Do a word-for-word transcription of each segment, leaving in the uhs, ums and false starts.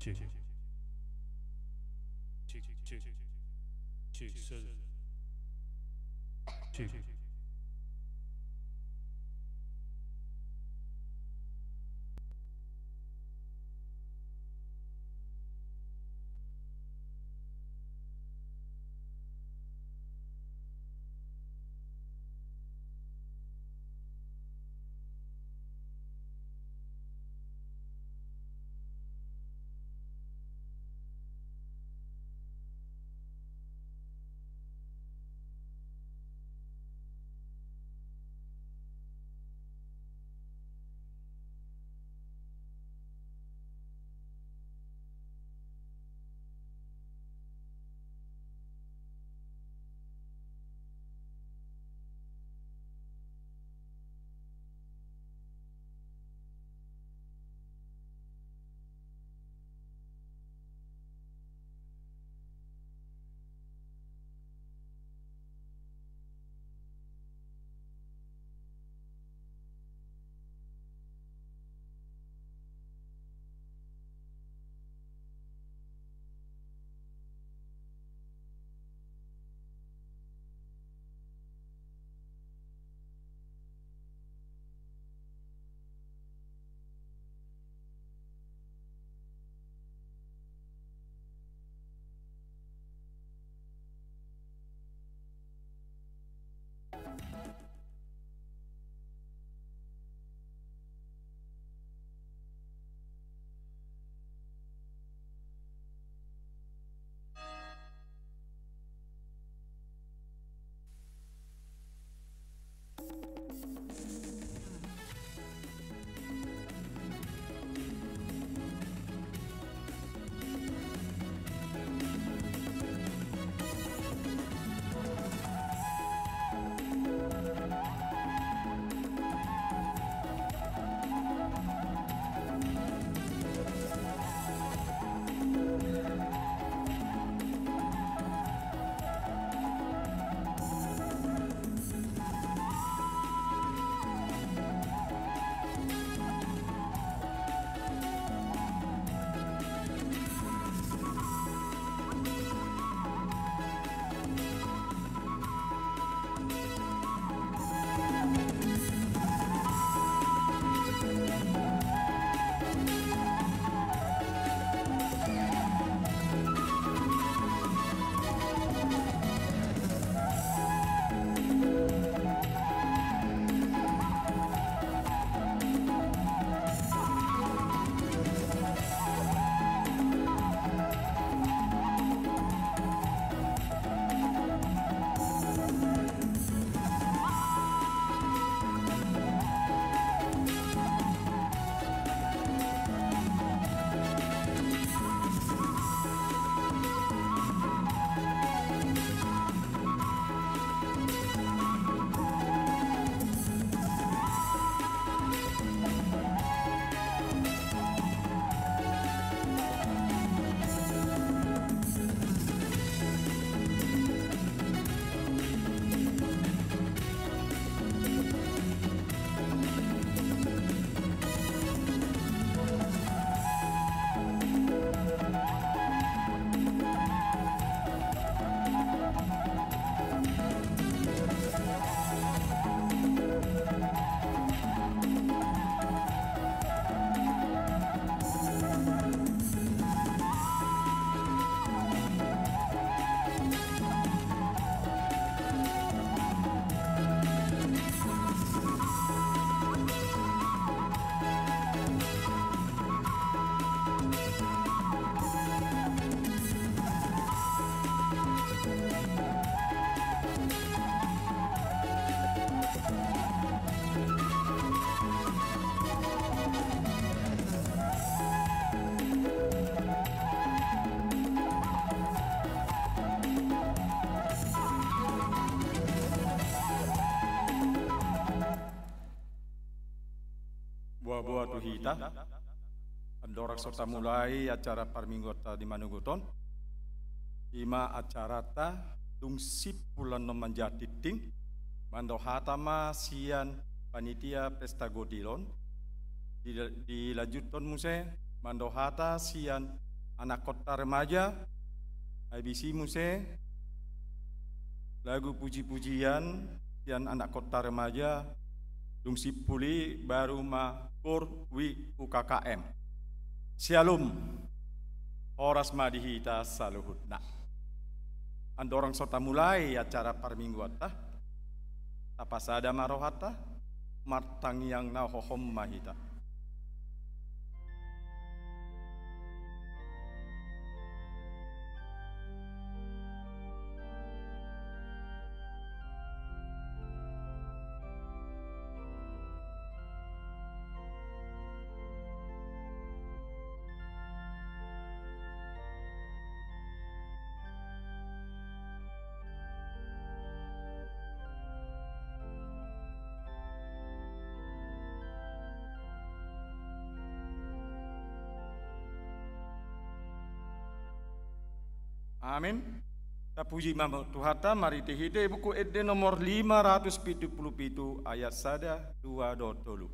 Cek. Cek, cek. Cek, satu. Cek. Boa-boa tu hita. Andorang so tamulai acara parmingguanta di manogot on, ima acaranta dung simpul annon manjalo tingting. Mandok hata ma sian panitia pesta godil on. Di, dilanjuthon muse mandok hata sian anak Kota Remaja, habis i muse lagu puji-pujian sian anak Kota Remaja, dung simpul i baru ma Koor W U K K M. Syalom. Horas ma di hita saluhutna. Andorang so tamulai acara parmingguanta, tapasada ma rohanta, martangiang na hohom ma hita. Amin. Tapuji ma Tuhanta, marhite-hite Buku Ende nomor lima ratus pitu pulu pitu, ayat sada, dua dohot tolu.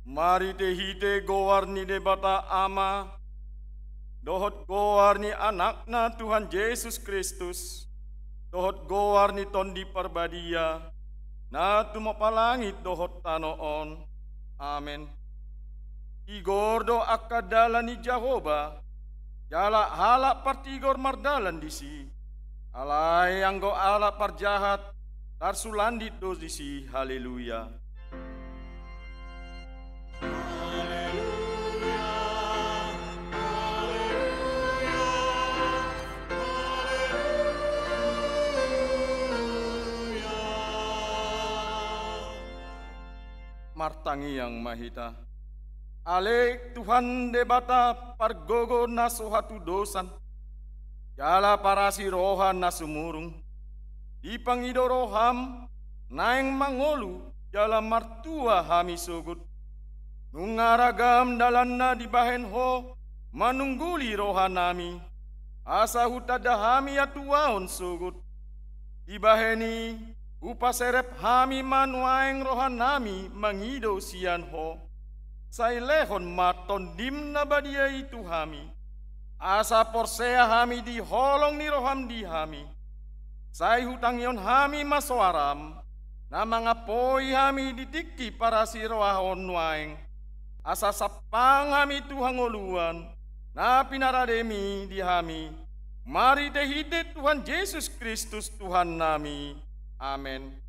Marhite-hite goar ni Debata Ama, dohot goar ni Anakna Tuhan Jesus Kristus, dohot goar ni Tondi Parbadia, na tumompa langit dohot tano on. Amen. Tigor do angka dalan ni Jahowa, jala halak partigor mardalan disi. Alai anggo halak parjahat, Tarsulandit do disi haleluya. Martangiang ma hita. Ale Tuhan Debata pargogo na so hatudosan, jala parasi roha na sumurung, dipangido roham naeng mangolu jala martua hami sogot. Nunga ragam dalanna dibahen ho manungguli rohanami, asa hutanda hami hatuaon sogot. Dibahen i hupaserep hami ma nuaeng rohanami mangido sian ho. Sai lehon ma Tondim na badia i tu hami, asa porsea hami di holong ni roham di hami. Sai hutangihon hami ma soaram, na mangampoi hami di tingki parasi roha on nuaeng, asa sampang hami tu hangoluan na pinarademi di hami, marhitehite Tuhan Jesus Kristus Tuhannami. Amen.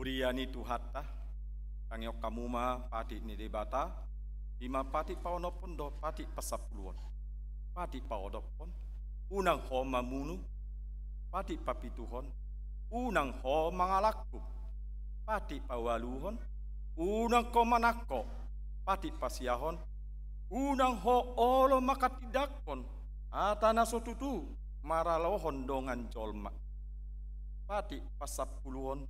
Huria ni Tuhanta, tangihon hamu ma patik ni Debata, i ma patik paonomhon dohot patik pasampuluhon. Patik paonomhon, unang ho mamunu. Patik papituhon, unang ho mangalangkup. Patik paualuhon, unang ho manangko. Patik pasiahon, unang ho olo manghatindanghon hata na so tutu maralohon dongan jolma. Patik pasampuluhon,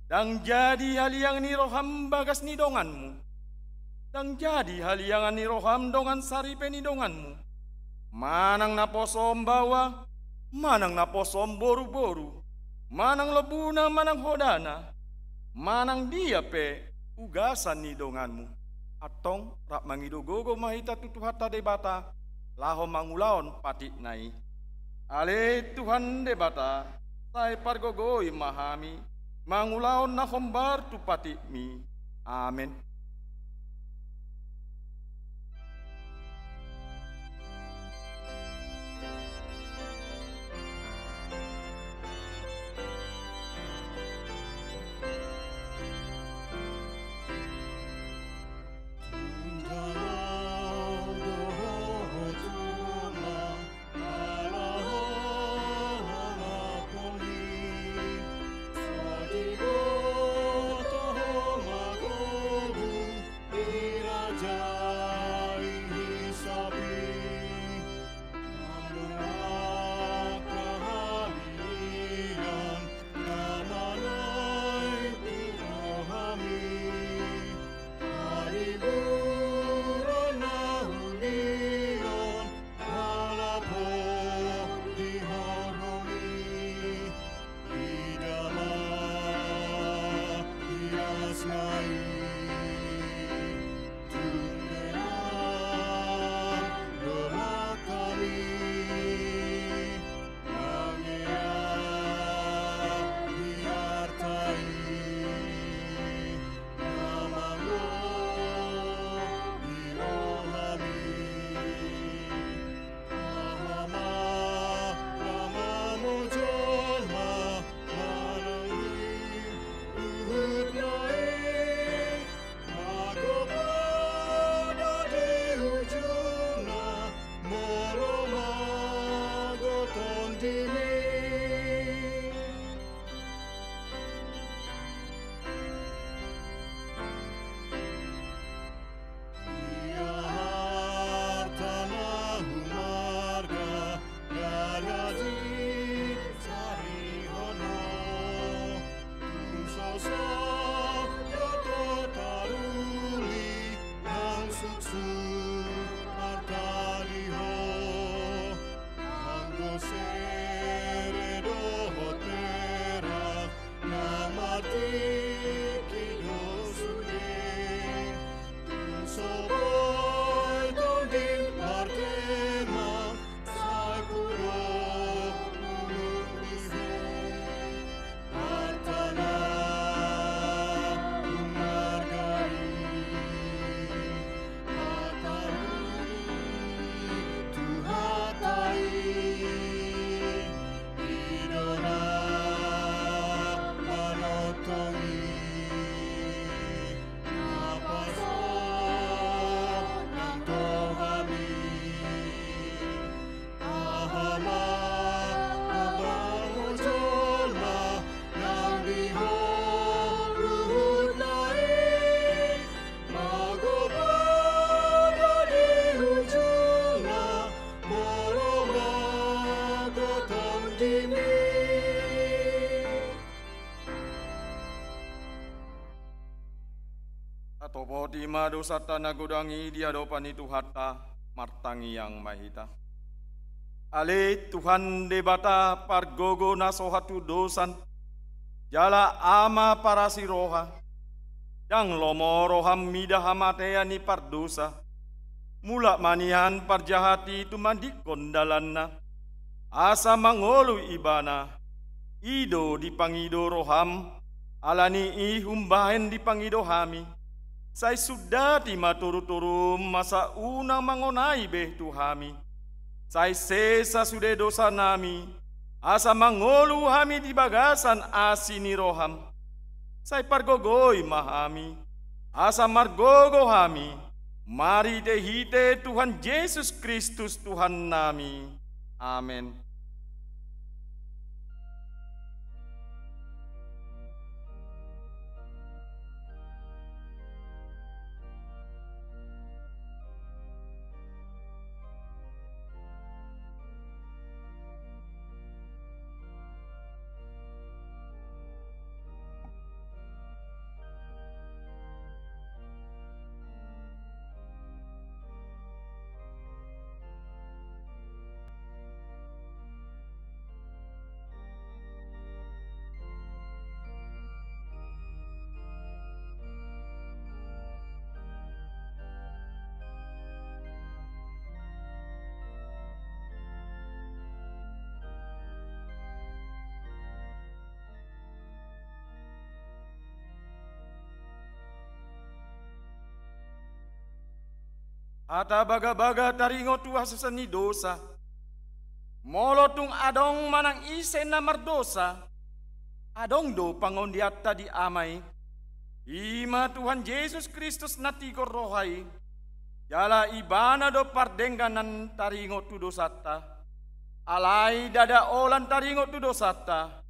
ndang jadi haliangan ni roham bagas ni donganmu. Ndang jadi haliangan ni roham dongan saripe ni donganmu. Manang naposo on baoa, manang naposo on boruboru, manang lombuna, manang hodana, manang dia pe ugasan ni donganmu. Antong rap mangido gogo ma hita tu Tuhanta Debata, laho mangulahon patikna i. Ale Tuhan Debata, sai pargogoi ma hami mangulahon na hombar tu patikmi. Amen. Tatopoti ma dosanta na godang i di adopan ni Tuhanta, martangiang ma hita. Ale Tuhan Debata pargogo na so hatudosan, jala Ama parasi roha, ndang lomo roham mida hamatean ni pardosa. Mulak ma nian parjahat i tumandingkon dalanna, asa mangolu ibana. I do dipangido roham, ala ni i umbahen dipangido hami. Sai sundati ma torutorum asa unang mangonai be tu hami. Sai sesa sude dosanami, asa mangolu hami di bagasan asi ni roham. Sai pargogoi ma hami, asa margogo hami, marhitehite Tuhan Jesus Kristus Tuhannami. Amen. Hata bagabaga taringot tu hasesaan ni dosa. Molo tung adong manang ise na mardosa, adong do pangondianta di Ama i, i ma Tuhan Jesus Kristus na tigor roha i. Jala Ibana do pardengganan taringot tu dosanta. Alai ndada holan taringot tu dosanta,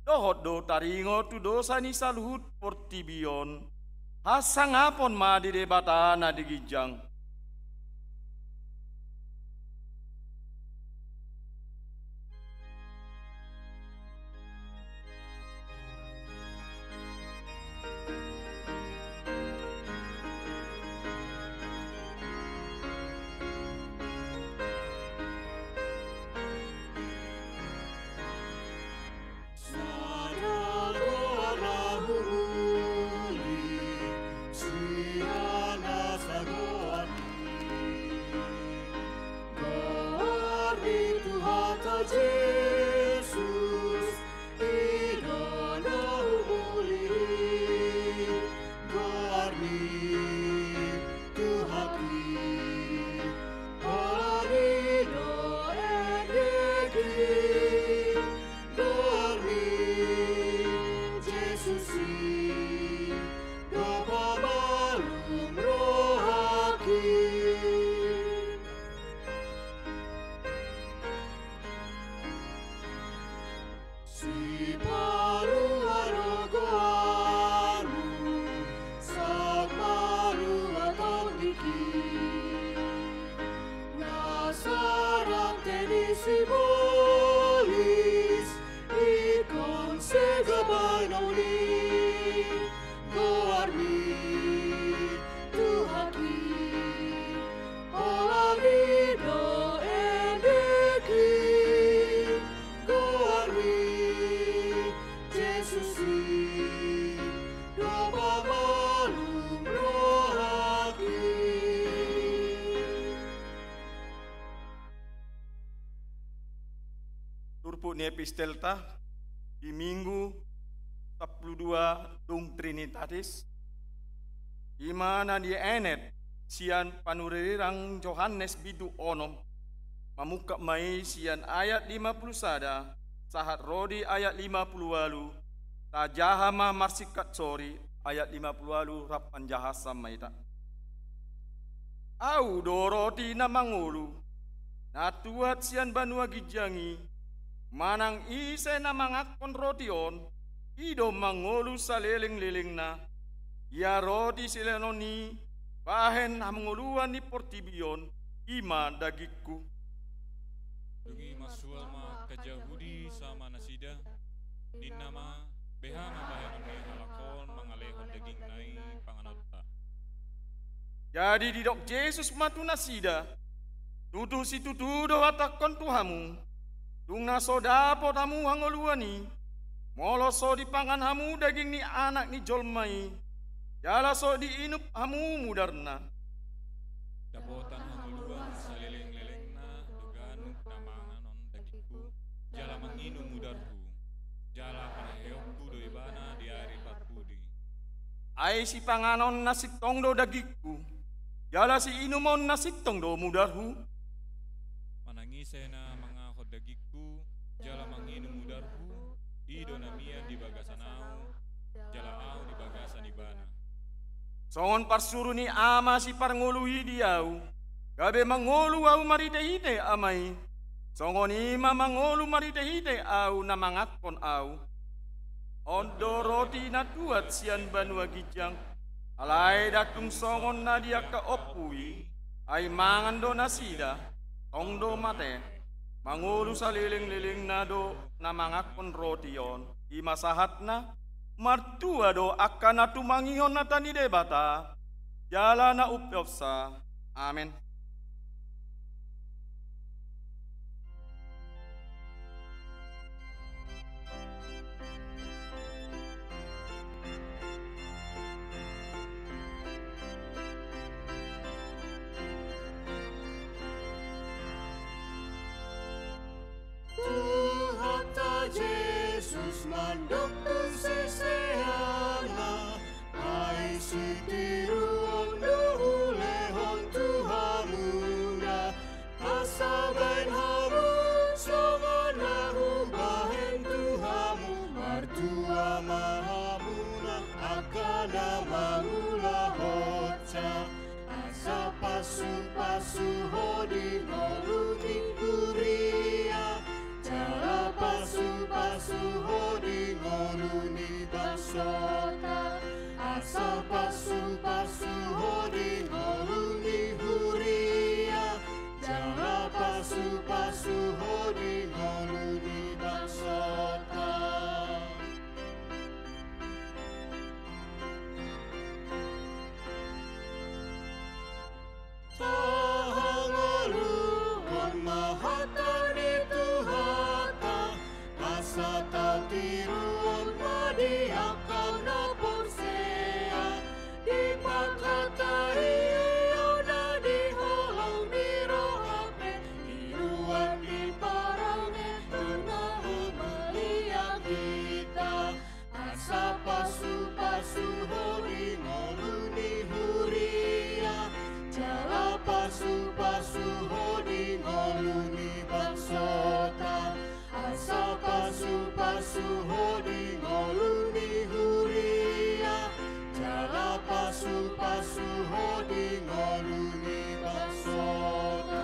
dohot do taringot tu dosa ni saluhut portibi on. Hasangapon ma di Debata na di ginjang. Sipalua do goarmu, sampalua tondingki. Na sarang te ni sibolis, ingkon segabai na uli. Goarmi, Tuhanki, holan i do endeki. Goarmi, Jesus i, do pamalum rohangki. Turpuk ni epistelta di Minggu sampulu dua dung Trinitatis, i ma na dienet sian panurirang Johannes bindu onom, mamungka ma i sian ayat lima pulu sada sahat ro di ayat lima pulu ualu. Tajaha ma marsingkat sori ayat lima pulu ualu rap manjaha samma hita. Ahu do roti na mangolu, na tuat sian banua ginjang i. Manang ise na mangankon roti on, i do mangolu salelenglelengna. Ia roti silehon i bahen hangoluan ni portibi on, i ma dagingku. Dung i marsual ma angka Jahudi sama nasida, ninna ma: Beha ma bahenon ni halak on mangalehon dagingna i panganonta? Jadi didok Jesus ma tu nasida: Tutu situtu do huhatahon tu hamu, dung na so dapot hamu hangoluan i, molo so dipangan hamu daging ni Anak ni jolma i, jala so diinum hamu mudarna. Dapotan hangoluan salelenglelengna do ganup na manganon dagingku jala manginum mudarhu, jala paheheonku do ibana di ari parpudi. Ai sipanganonna sintong do dagingku, jala siinumonna sintong do mudarhu. Manang ise na mangahon dagingku jala manginum mudarhu, i do na mian di bagasan ahu, jala ahu di bagasan ibana. Songon parsuru ni Ama siparngolu i di ahu, gabe mangolu ahu marhitehite Ama i, songon i ma mangolu marhitehite ahu na mangankon ahu. On do roti na tuat sian banua ginjang, alai ndang tung songon na di angka ompu i. Ai mangan do nasida, tong do mate. Mangolu salelenglelengna do na mangankon roti on. I ma sahatna. Martua do angka na tumangihon hata ni Debata jala na umpeopsa. Amen. Tuhanta Jesus mandok tu siseanna: Ai sitiruon do hulehon tu hamu Mangulahon asa pasupasu Ho di ngolu ni huria, jala pasupasu Ho di ngolu ni bangsota. Asa pasupasu Ho di ngolu ni huria, jala pasupasu Ho di ngolu ni bangsota. Tahangoluhon ma hata ni Tuhanta, asa tatiruon ma di angka na porsea, dipanghataion na di holong ni roha pe, tiruon di parange tu na humaliang hita. Asa pasupasu Ho di ngolu ni huria, jala pasupasu Ho di ngolu ni bangsota. Asa pasupasu Ho di ngolu ni huria, jala pasupasu Ho di ngolu ni bangsota.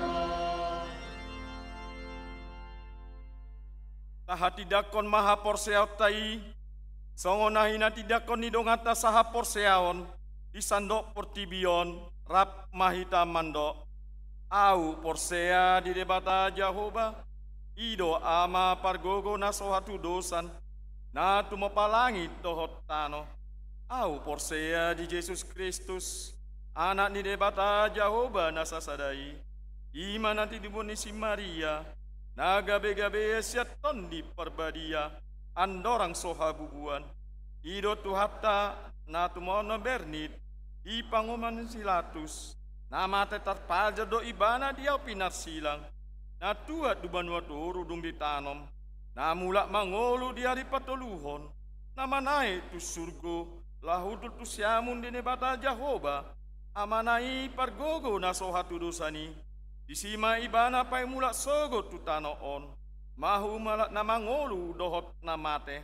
Tahatindangkon ma haporseaonta i, songon na hinatindangkon ni donganta sahaporseaon di sandok portibi on. Rap ma hita mandok: Ahu porsea di Debata Jahowa, i do Ama pargogo na so hatudosan, na tumompa langit dohot tano. Ahu porsea di Jesus Kristus, Anak ni Debata Jahowa na sasada i, i ma na tinibur ni si Maria, na gabe-gabe sian Tondi Parbadia, andorang so habubuan. I do Tuhanta, na tumaon na bernit di panguaman ni si Pilatus, na mate, tarpajar do Ibana di api narsilang, na tuat tu banua toru dung ditanom, na mulak mangolu di ari patoluhon, na manaek tu surgo, laho hundul tu siamun ni Debata Jahowa, Amana i pargogo na so hatudosan i. Disi ma Ibana paimulak sogot tu tano on, mahumalat na mangolu dohot na mate.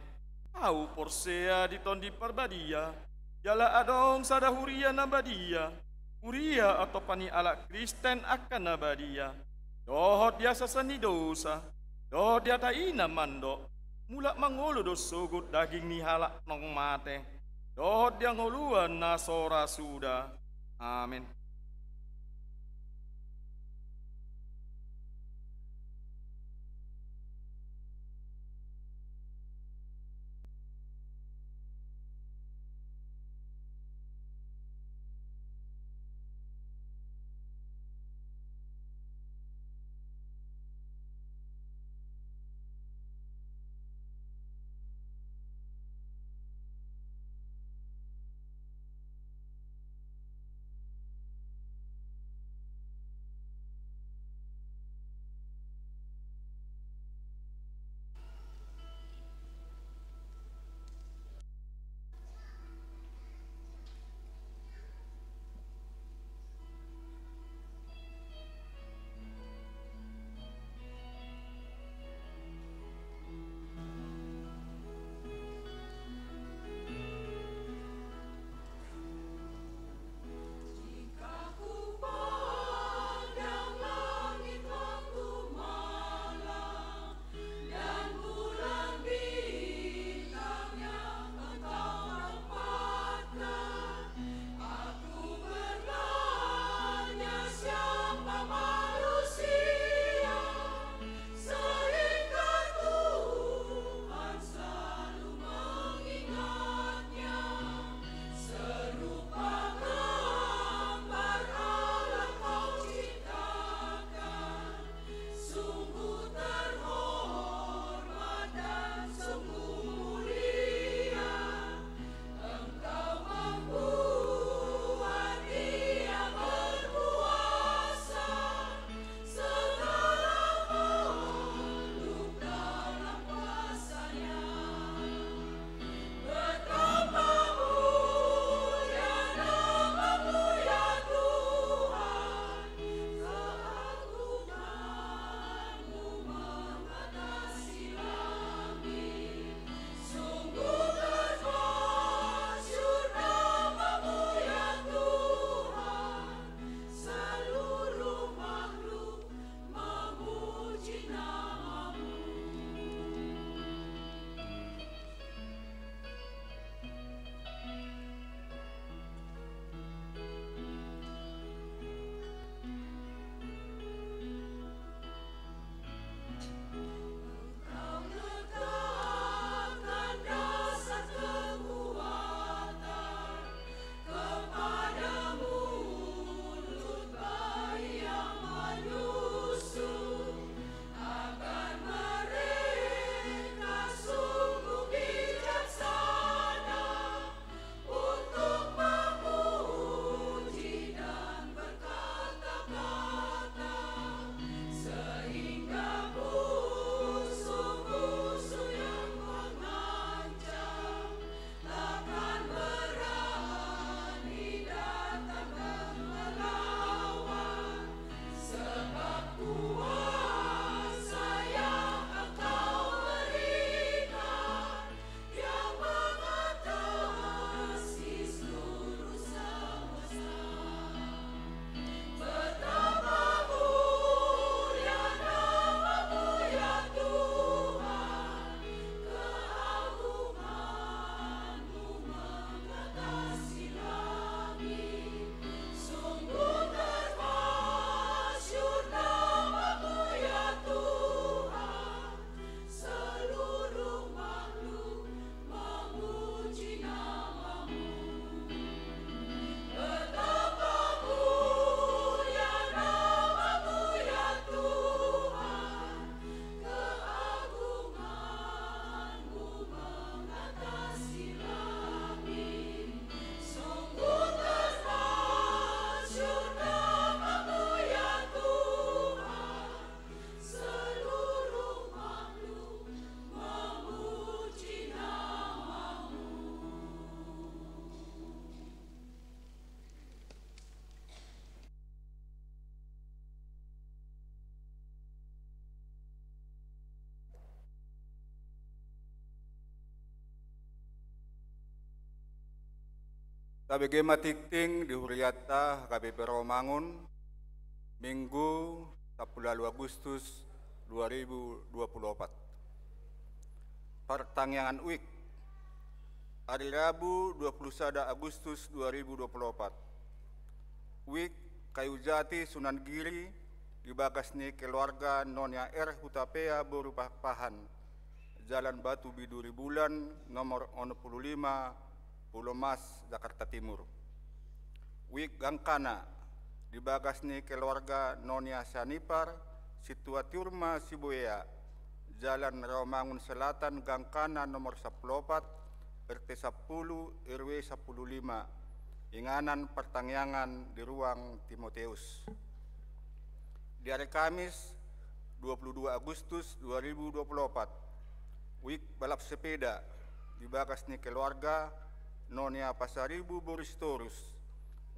Ahu porsea di Tondi Parbadia, jala adong sada huria na badia, huria otopan ni halak Kristen angka na badia, dohot di hasesaan ni dosa, dohot di hata i na mandok: Mulak mangolu do sogot daging ni halak naung mate, dohot di hangoluan na so ra suda. Amen. Tabege ma tingting di hurianta H K B P Rawamangun, Minggu, sampulu ualu Agustus dua ribu dua puluh opat. Partangiangan Wijk. Ari Rabu, dua puluh sada Agustus dua ribu dua puluh opat. Wijk Kayu Jati, Sunan Giri, di bagas ni keluarga Nonia R Hutapea boru Pakpahan, Jalan Batu Biduri Bulan, nomor onom puluh lima, Pulau Mas, Jakarta Timur. Wijk Gangkana, di bagas ni keluarga Nonia Sianipar, Situa Tiur ma Sibuea, Jalan Rawamangun Selatan Gangkana nomor sampulu opat, R T sampulu, R W sampulu lima, inganan partangiangan di ruang Timoteus. Di ari Kamis, dua puluh dua Agustus dua ribu dua puluh opat, Wijk Balap Sepeda, di bagas ni keluarga Nonia Pasaribu boru Sitorus,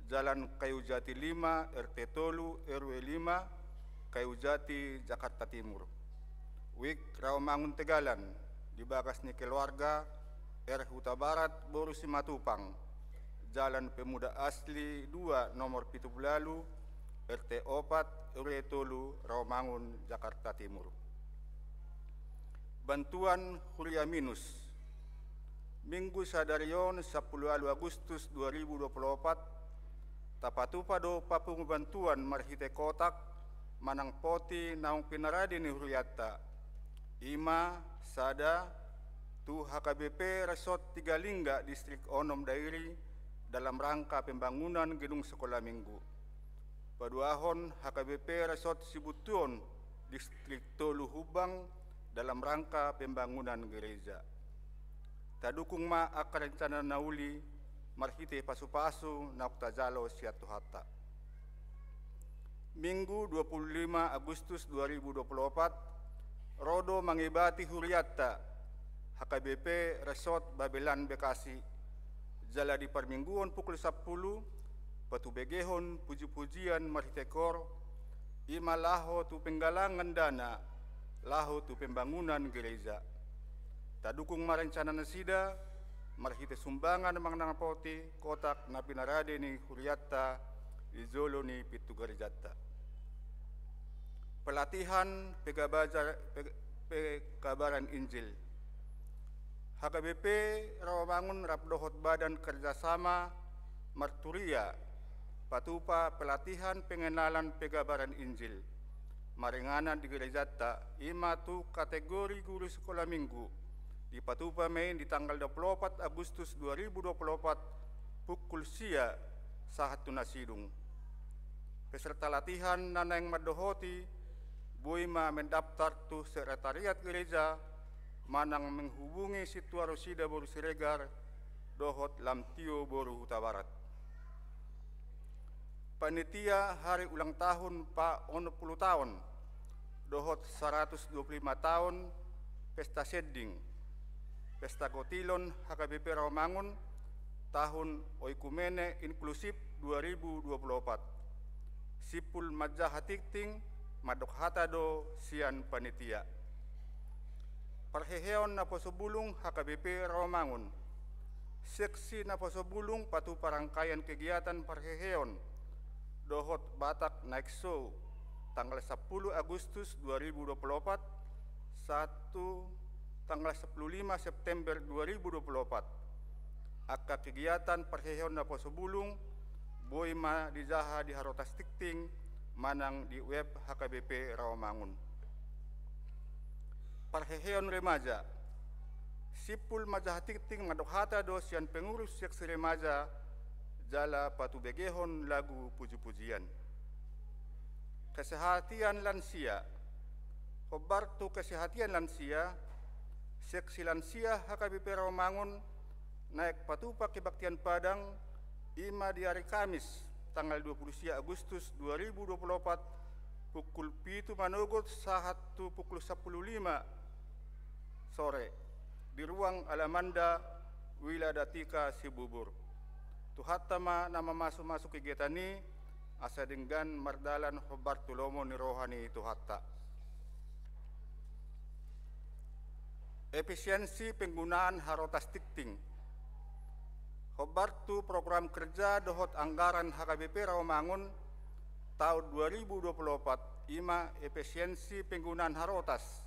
Jalan Kayu Jati lima, R T tolu, R W lima, Kayu Jati, Jakarta Timur. Wijk Rawamangun Tegalan, di bagas ni keluarga R Hutabarat boru Simatupang, Jalan Pemuda Asli dua nomor pitu puluh ualu, R T opat, R W tolu, Rawamangun, Jakarta Timur. Bantuan Huria Minus. Minggu sadari on, sampulu ualu Agustus dua ribu dua puluh opat, tapatupa do papungu bantuan marhite kotak manang poti naung pinarade ni hurianta. I ma, sada, tu H K B P Resort Tiga Lingga, Distrik Onom Dairi, dalam rangka pembangunan gedung sekolah minggu. Paduahon, H K B P Resort Sibuntuon, Distrik Tolu Humbang, dalam rangka pembangunan gereja. Tadukung ma angka rencana na uli marhite pasupasu naung tajalo sian Tuhanta. Minggu, dua puluh lima Agustus dua ribu dua puluh opat, ro do mangibati hurianta H K B P Resort Babelan Bekasi, jala di parmingguon pukul sampulu, patubegehon pujipujian marhite koor, i ma laho tu penggalangan dana laho tu pembangunan gereja. Tadukung ma rencana nasida marhite sumbangan manang poti kotak na pinarade ni hurianta di jolo ni pintu gerejanta. Pelatihan pegabajar-, pe-, pekabaran Injil. H K B P Rawamangun rap dohot Badan Kerjasama Marturia patupa pelatihan pengenalan pegabaran Injil maringanan di gerejanta, i ma tu kategori guru sekolah minggu. Dipatupa ma i di tanggal dua puluh opat Agustus dua ribu dua puluh opat, pukul sia sahat tu na sidung. Peserta latihan na naeng mandohoti boi ma mendaftar tu sekretariat gereja manang menghubungi Sintua Rosida boru Siregar dohot Lamtio boru Hutabarat. Panitia hari ulang tahun pa onom pulu taon dohot saratus dua pulu lima taon pesta sending, pesta kotilon H K B P Rawamangun, tahun oikumene inklusif dua ribu dua puluh opat. Simpul manjaha tingting, mandok hata do sian panitia. Parheheon naposo bulung H K B P Rawamangun. Seksi naposo bulung patupa rangkaian kegiatan parheheon dohot Batak Night Show, tanggal sampulu Agustus dua ribu dua puluh opat, sahat tu tanggal sampulu lima September dua ribu dua puluh opat. Angka kegiatan parheheon naposo bulung boi ma dijaha di harotas tingting manang di web H K B P Rawamangun. Parheheon remaja. Simpul manjaha tingting mandok hata do sian pengurus seksi remaja jala patubegehon lagu pujipujian. Kesehatan lansia. Hombar tu kesehatan lansia, seksi lansia H K B P Rawamangun naeng patupa kebaktian Padang, i ma di ari Kamis, tanggal dua puluh sia Agustus dua ribu dua puluh opat, pukul pitu manogot sahat tu pukul sampulu lima sore, di ruang Alamanda, Wiladatika Cibubur. Tuhanta ma na mamasumasu kegiatan i, asa denggan mardalan hombar tu lomo ni roha ni Tuhanta. Efisiensi penggunaan harotas tingting. Hombar tu program kerja dohot anggaran H K B P Rawamangun taon dua ribu dua puluh opat, i ma efisiensi penggunaan harotas.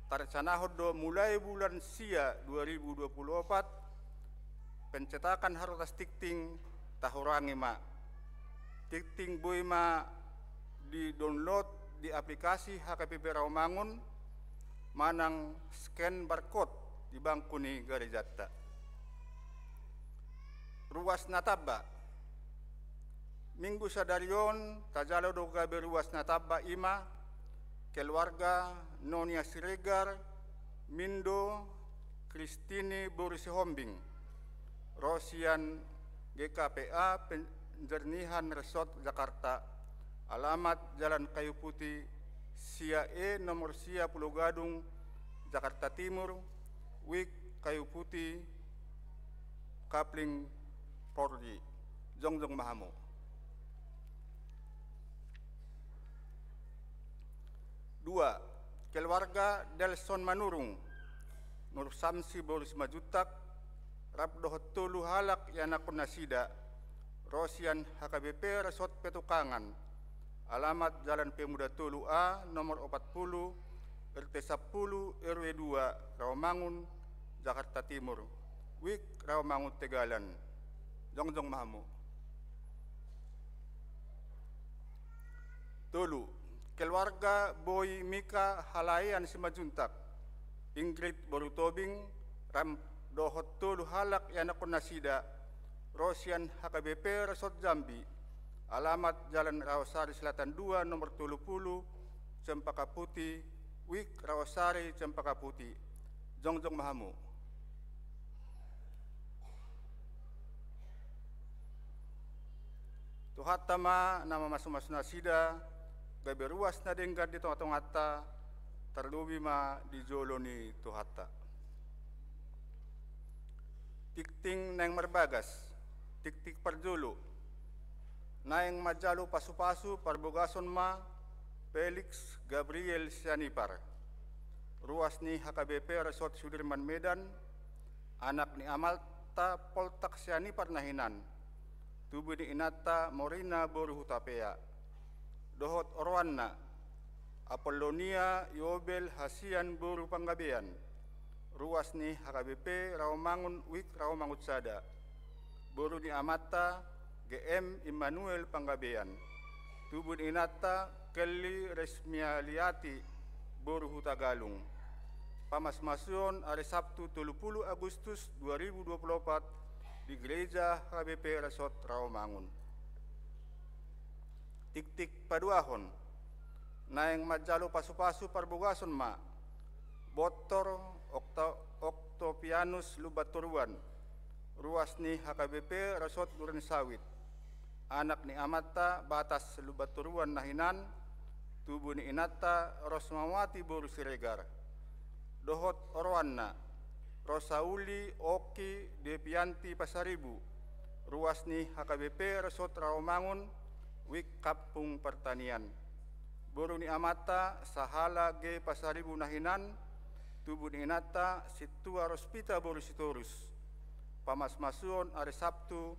Tarcanahon do mulai bulan sia dua ribu dua puluh opat, pencetakan harotas tingting tahurangi ma. Tingting boi ma di-download di aplikasi H K B P Rawamangun manang scan barcode di bangku ni garejanta. Ruas na tamba. Minggu sadari on tajalo do gabe ruas na tamba, i ma keluarga Nonia Siregar, Mindo, Kristini boru Sihombing, ro sian G K P A Penjernihan Resort Jakarta, alamat Jalan Kayu Putih sia E nomor sia Pulo Gadung, Jakarta Timur, Wijk Kayu Putih, Kapling, Polri. Jongjong ma hamu. Dua, keluarga Delson Manurung, Nur Samsi boru Simanjuntak, rap dohot tolu halak ianakhon nasida, ro sian H K B P Resort Petukangan, alamat Jalan Pemuda tolu A, nomor opat pulu, R T sampulu, R W dua, Rawamangun, Jakarta Timur, Wijk Rawamangun, Tegalan. Jongjong ma hamu. Tolu, keluarga Boy Mika Halaean Simanjuntak, Ingrid boru Tobing, rap dohot tolu halak ianakhon nasida, ro sian H K B P Resort Jambi, alamat Jalan Rawasari Selatan dua, nomor tolu pulu, Cempaka Putih, Wijk Rawasari, Cempaka Putih. Jongjong ma hamu. Tuhanta ma na mamasu-masu nasida, gabe ruas na denggan di tonga-tonganta, tarlobi ma di jolo ni Tuhanta. Tingting naeng marbagas. Tingting parjolo. Naeng manjalo pasu-pasu parbogason ma Felix Gabriel Sianipar, ruas ni H K B P Resort Sudirman Medan, anak ni amanta Poltak Sianipar na hinan, tubu ni inanta Morina boru Hutapea, dohot oroanna Apollonia Yobel Hasian boru Panggabean, ruas ni H K B P Rawamangun, Wijk Rawamangun Sada, boru ni amanta G M Immanuel Panggabean, tubu ni inanta Kelly Resmialiati boru Hutagalung. Pamas-masuon ari Sabtu tolu pulu Agustus dua ribu dua pulu opat di Gereja H K B P Resort Rawamangun. Tingting paduahon. Naeng manjalo pasu-pasu parbogason ma Bontor Okta-, Oktopianus Lumbantoruan, ruas ni H K B P Resort Durensawit, anak ni amanta Batas Lumbantoruan na hinan, tubu ni inanta Rosmawati boru Siregar, dohot oroanna Rosauli Oki Devianti Pasaribu, ruas ni H K B P Resort Rawamangun, Wijk Kampung Pertanian, boru ni amanta Sahala G Pasaribu na hinan, tubu ni inanta Sintua Rospita boru Sitorus. Pamas-masuon ari Sabtu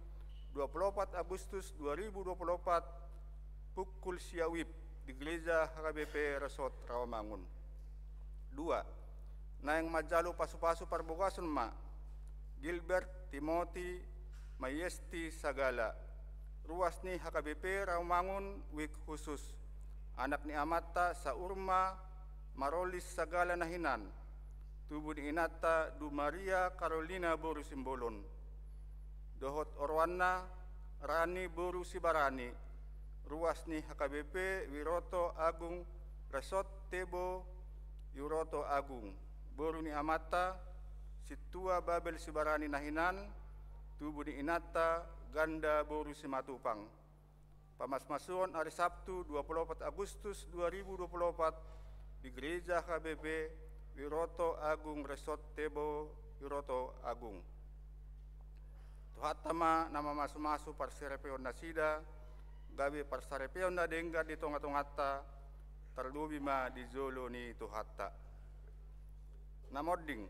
dua pulu opat Agustus dua ribu dua pulu opat, pukul sia WIB di Gereja H K B P Resort Rawamangun. Dua, naeng manjalo pasu-pasu parbogason ma Gilbert Timothy Mayesti Sagala, ruas ni H K B P Rawamangun, Wijk Husus, anak ni amanta Saurma Marolis Sagala na hinan, tubu ni inanta Du Maria Karolina boru Simbolon, dohot oroanna Rani boru Sibarani, ruas ni H K B P Wiroto Agung Resort Tebo Wiroto Agung, boru ni amanta Sintua Babel Sibarani na hinan, tubu ni inanta Ganda boru Simatupang. Pamas-masuon ari Sabtu dua pulu opat Agustus dua ribu dua pulu opat di Gereja H K B P Wiroto Agung Resort Tebo Wiroto Agung. Tuhanta ma na mamasu-masu parsaripeon nasida, gabe parsaripeon na denggan di tonga-tonganta, tarlobi ma di jolo ni Tuhanta. Na monding.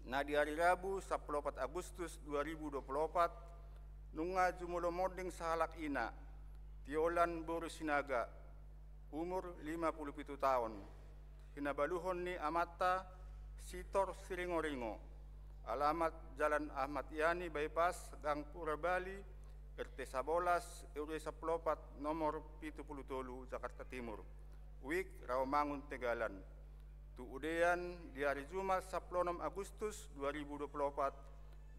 Na di ari Rabu sampulu opat Agustus dua ribu dua pulu opat, nunga jumolo monding sahalak ina, Tiolan boru Sinaga, umur lima pulu pitu taon, hinabaluhon ni amanta Sitor Siringoringo, alamat Jalan Ahmad Yani Bypass, Gang Purabali, R T sabolas, R W sampulu opat, nomor pitu pulu tolu, Jakarta Timur. Wijk, Rawamangun, Tegalan. Tu udean di ari Jumat sampulu onom Agustus dua ribu dua pulu opat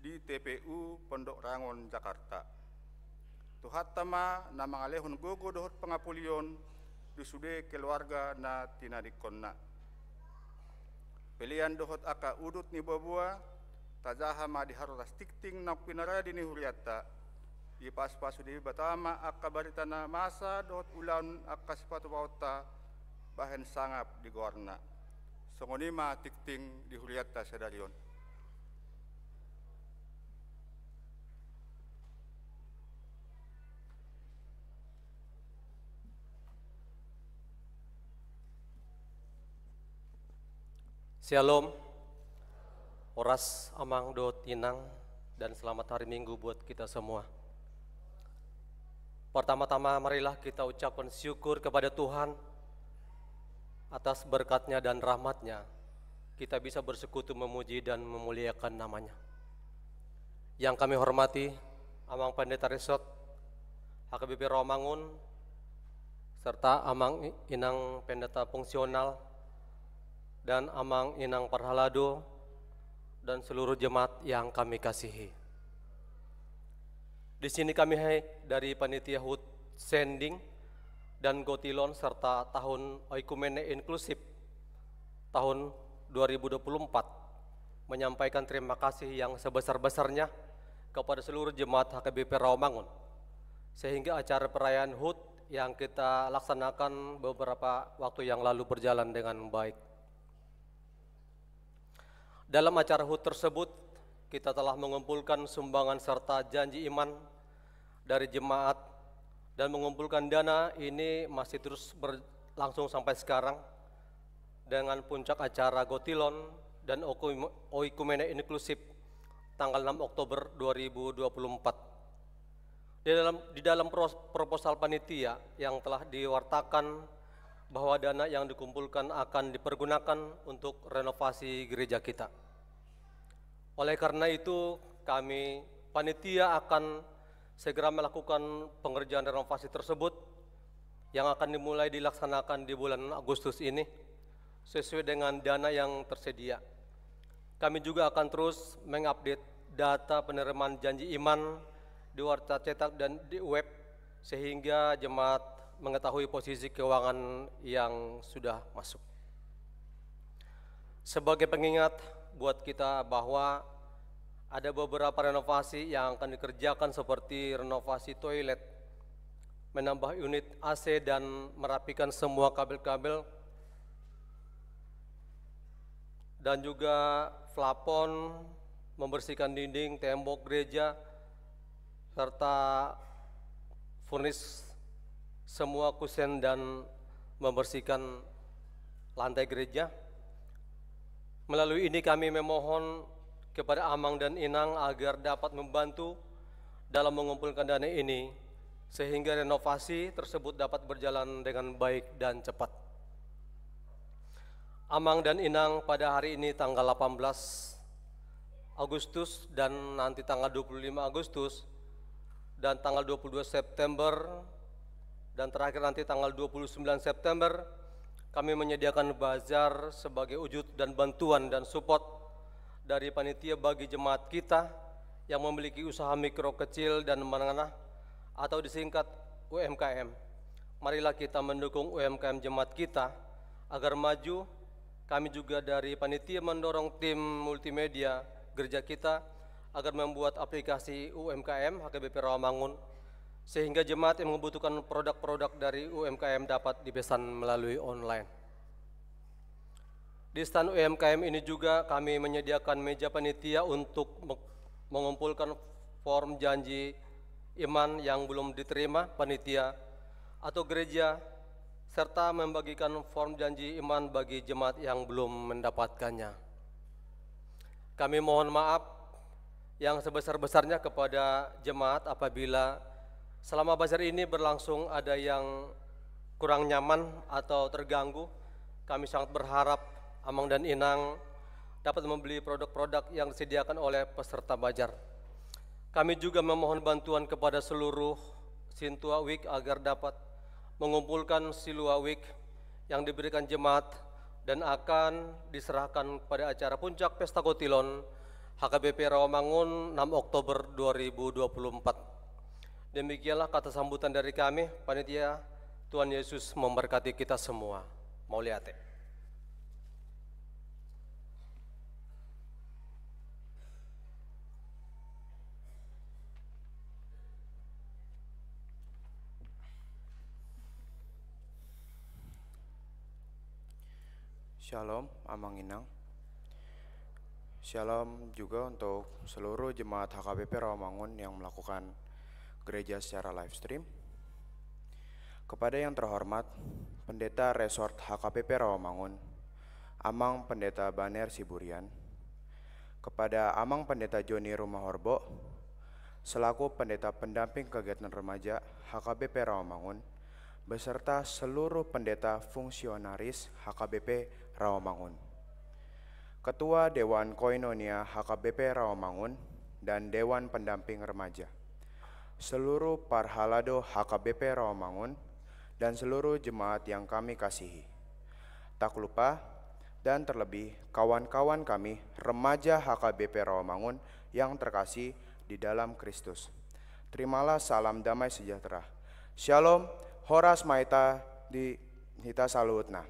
di T P U Pondok Rangon, Jakarta. Tuhanta ma na mangalehon gogo dohot pangapulion di sude keluarga na tinadingkonna. Pelean dohot angka udut ni boaboa, tajaha ma di haroras tingting naung pinarade ni hurianta. Dipasupasu Debata ma angka barita na masa dohot ulaon angka sipatupaonta bahen sangap di goarna. Songon i ma tingting di hurianta sadari on. Syalom. Horas amang dohot inang, dan selamat hari Minggu buat kita semua. Pertama-tama, marilah kita ucapkan syukur kepada Tuhan atas berkat-Nya dan rahmat-Nya. Kita bisa bersekutu, memuji dan memuliakan nama-Nya. Yang kami hormati Amang Pendeta Resort H K B P Rawamangun, serta Amang I-, Inang Pendeta Fungsional, dan Amang Inang Parhalado, dan seluruh jemaat yang kami kasihi. Di sini kami hai-, dari Panitia HUT Sending dan Gotilon serta Tahun Oikumene Inklusif tahun dua ribu dua puluh empat menyampaikan terima kasih yang sebesar-besarnya kepada seluruh jemaat H K B P Rawamangun, sehingga acara perayaan HUT yang kita laksanakan beberapa waktu yang lalu berjalan dengan baik. Dalam acara HUT tersebut, kita telah mengumpulkan sumbangan serta janji iman dari jemaat, dan mengumpulkan dana ini masih terus berlangsung sampai sekarang, dengan puncak acara Gotilon dan Okum-, Oikumene Inklusif tanggal enam Oktober dua ribu dua puluh empat. Di dalam, di dalam pros-, proposal panitia yang telah diwartakan bahwa dana yang dikumpulkan akan dipergunakan untuk renovasi gereja kita. Oleh karena itu, kami panitia akan segera melakukan pengerjaan renovasi tersebut yang akan dimulai dilaksanakan di bulan Agustus ini, sesuai dengan dana yang tersedia. Kami juga akan terus mengupdate data penerimaan janji iman di warta cetak dan di web, sehingga jemaat mengetahui posisi keuangan yang sudah masuk. Sebagai pengingat buat kita bahwa ada beberapa renovasi yang akan dikerjakan, seperti renovasi toilet, menambah unit A C, dan merapikan semua kabel-kabel, dan juga plafon, membersihkan dinding, tembok gereja, serta furnish semua kusen dan membersihkan lantai gereja. Melalui ini kami memohon kepada Amang dan Inang agar dapat membantu dalam mengumpulkan dana ini, sehingga renovasi tersebut dapat berjalan dengan baik dan cepat. Amang dan Inang, pada hari ini tanggal delapan belas Agustus dan nanti tanggal dua puluh lima Agustus dan tanggal dua puluh dua September dan terakhir nanti tanggal dua puluh sembilan September, kami menyediakan bazar sebagai wujud dan bantuan dan support dari panitia bagi jemaat kita yang memiliki usaha mikro, kecil, dan menengah, atau disingkat U M K M. Marilah kita mendukung U M K M jemaat kita agar maju. Kami juga dari panitia mendorong tim multimedia gereja kita agar membuat aplikasi U M K M H K B P Rawamangun, sehingga jemaat yang membutuhkan produk-produk dari U M K M dapat dipesan melalui online. Di stan U M K M ini juga kami menyediakan meja panitia untuk me-, mengumpulkan form janji iman yang belum diterima panitia atau gereja, serta membagikan form janji iman bagi jemaat yang belum mendapatkannya. Kami mohon maaf yang sebesar-besarnya kepada jemaat apabila selama bazar ini berlangsung ada yang kurang nyaman atau terganggu. Kami sangat berharap Amang dan Inang dapat membeli produk-produk yang disediakan oleh peserta bazar. Kami juga memohon bantuan kepada seluruh Sintua Week agar dapat mengumpulkan Silua Week yang diberikan jemaat dan akan diserahkan pada acara puncak Pesta Kotilon H K B P Rawamangun, enam Oktober dua ribu dua puluh empat. Demikianlah kata sambutan dari kami, panitia. Tuhan Yesus memberkati kita semua. Mauliate. Shalom, Amang Inang. Shalom juga untuk seluruh jemaat H K B P Rawamangun yang melakukan gereja secara live stream. Kepada yang terhormat Pendeta Resort H K B P Rawamangun, Amang Pendeta Baner Siburian, kepada Amang Pendeta Joni Rumahorbo, selaku Pendeta Pendamping Kegiatan Remaja H K B P Rawamangun, beserta seluruh pendeta fungsionaris H K B P Rawamangun, Ketua Dewan Koinonia H K B P Rawamangun, dan Dewan Pendamping Remaja, seluruh parhalado H K B P Rawamangun, dan seluruh jemaat yang kami kasihi. Tak lupa dan terlebih kawan-kawan kami remaja H K B P Rawamangun yang terkasih di dalam Kristus. Terimalah salam damai sejahtera. Shalom, horas ma hita di hita saluhutna.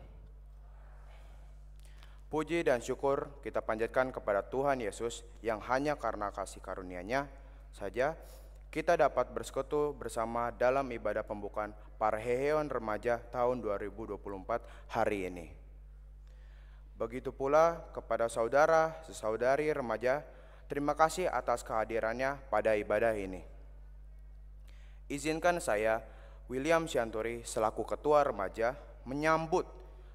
Puji dan syukur kita panjatkan kepada Tuhan Yesus yang hanya karena kasih karunia-Nya saja kita dapat bersekutu bersama dalam ibadah pembukaan Parheheon Remaja tahun dua ribu dua puluh empat hari ini. Begitu pula kepada saudara, saudari remaja, terima kasih atas kehadirannya pada ibadah ini. Izinkan saya, William Sianturi, selaku Ketua Remaja, menyambut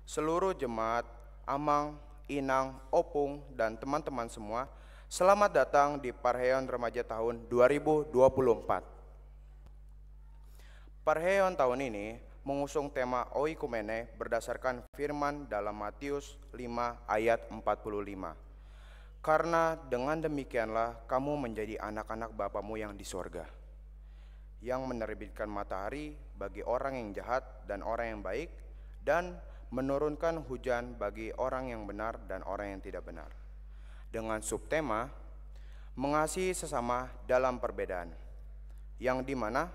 seluruh jemaat, Amang, Inang, Opung, dan teman-teman semua, selamat datang di Parheheon Remaja tahun dua ribu dua puluh empat. Parheheon tahun ini mengusung tema Oikumene berdasarkan firman dalam Matius lima ayat empat puluh lima. Karena dengan demikianlah kamu menjadi anak-anak Bapamu yang di sorga, yang menerbitkan matahari bagi orang yang jahat dan orang yang baik, dan menurunkan hujan bagi orang yang benar dan orang yang tidak benar. Dengan subtema, mengasihi sesama dalam perbedaan, yang dimana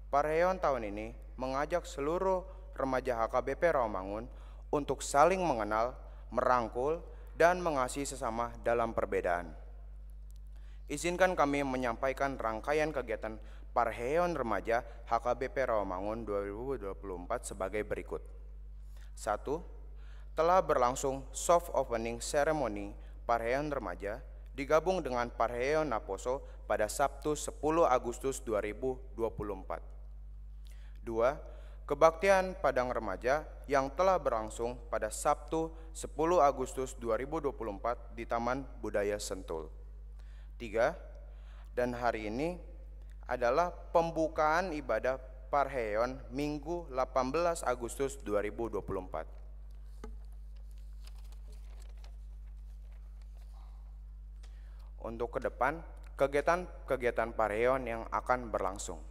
Parheheon tahun ini mengajak seluruh remaja H K B P Rawamangun untuk saling mengenal, merangkul, dan mengasihi sesama dalam perbedaan. Izinkan kami menyampaikan rangkaian kegiatan Parheheon Remaja H K B P Rawamangun dua ribu dua puluh empat sebagai berikut. Satu, telah berlangsung soft opening ceremony Parheheon Remaja digabung dengan Parheheon Naposo pada Sabtu sepuluh Agustus dua ribu dua puluh empat. Dua, kebaktian Padang Remaja yang telah berlangsung pada Sabtu sepuluh Agustus dua ribu dua puluh empat di Taman Budaya Sentul. Tiga, dan hari ini adalah pembukaan ibadah Parheheon Minggu delapan belas Agustus dua ribu dua puluh empat. Untuk ke depan, kegiatan-kegiatan Parheheon yang akan berlangsung.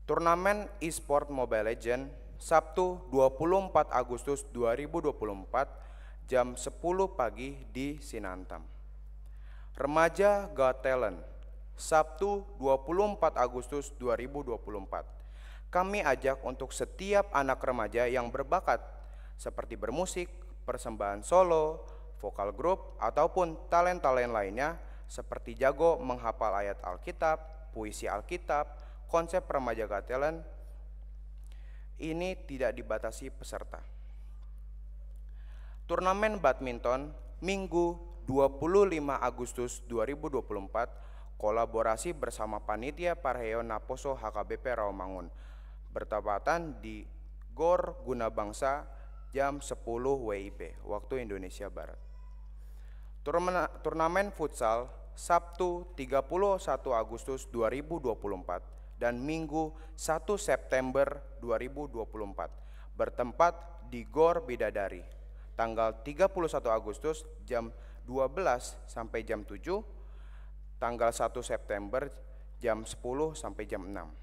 Turnamen e-sport Mobile Legend, Sabtu dua puluh empat Agustus dua ribu dua puluh empat, jam sepuluh pagi di Sinantam. Remaja Got Talent, Sabtu dua puluh empat Agustus dua ribu dua puluh empat. Kami ajak untuk setiap anak remaja yang berbakat, seperti bermusik, persembahan solo, vokal grup, ataupun talenta lain lainnya, seperti jago menghafal ayat Alkitab, puisi Alkitab, konsep remaja Got Talent ini tidak dibatasi peserta. Turnamen badminton, Minggu dua puluh lima Agustus dua ribu dua puluh empat, kolaborasi bersama panitia Parheheon Naposo H K B P Rawamangun, bertepatan di Gor Guna Bangsa, jam sepuluh W I B, waktu Indonesia Barat. Turna-, turnamen futsal Sabtu tiga puluh satu Agustus dua ribu dua puluh empat dan Minggu satu September dua ribu dua puluh empat, bertempat di Gor Bidadari, tanggal tiga puluh satu Agustus jam dua belas sampai jam tujuh, tanggal satu September jam sepuluh sampai jam enam.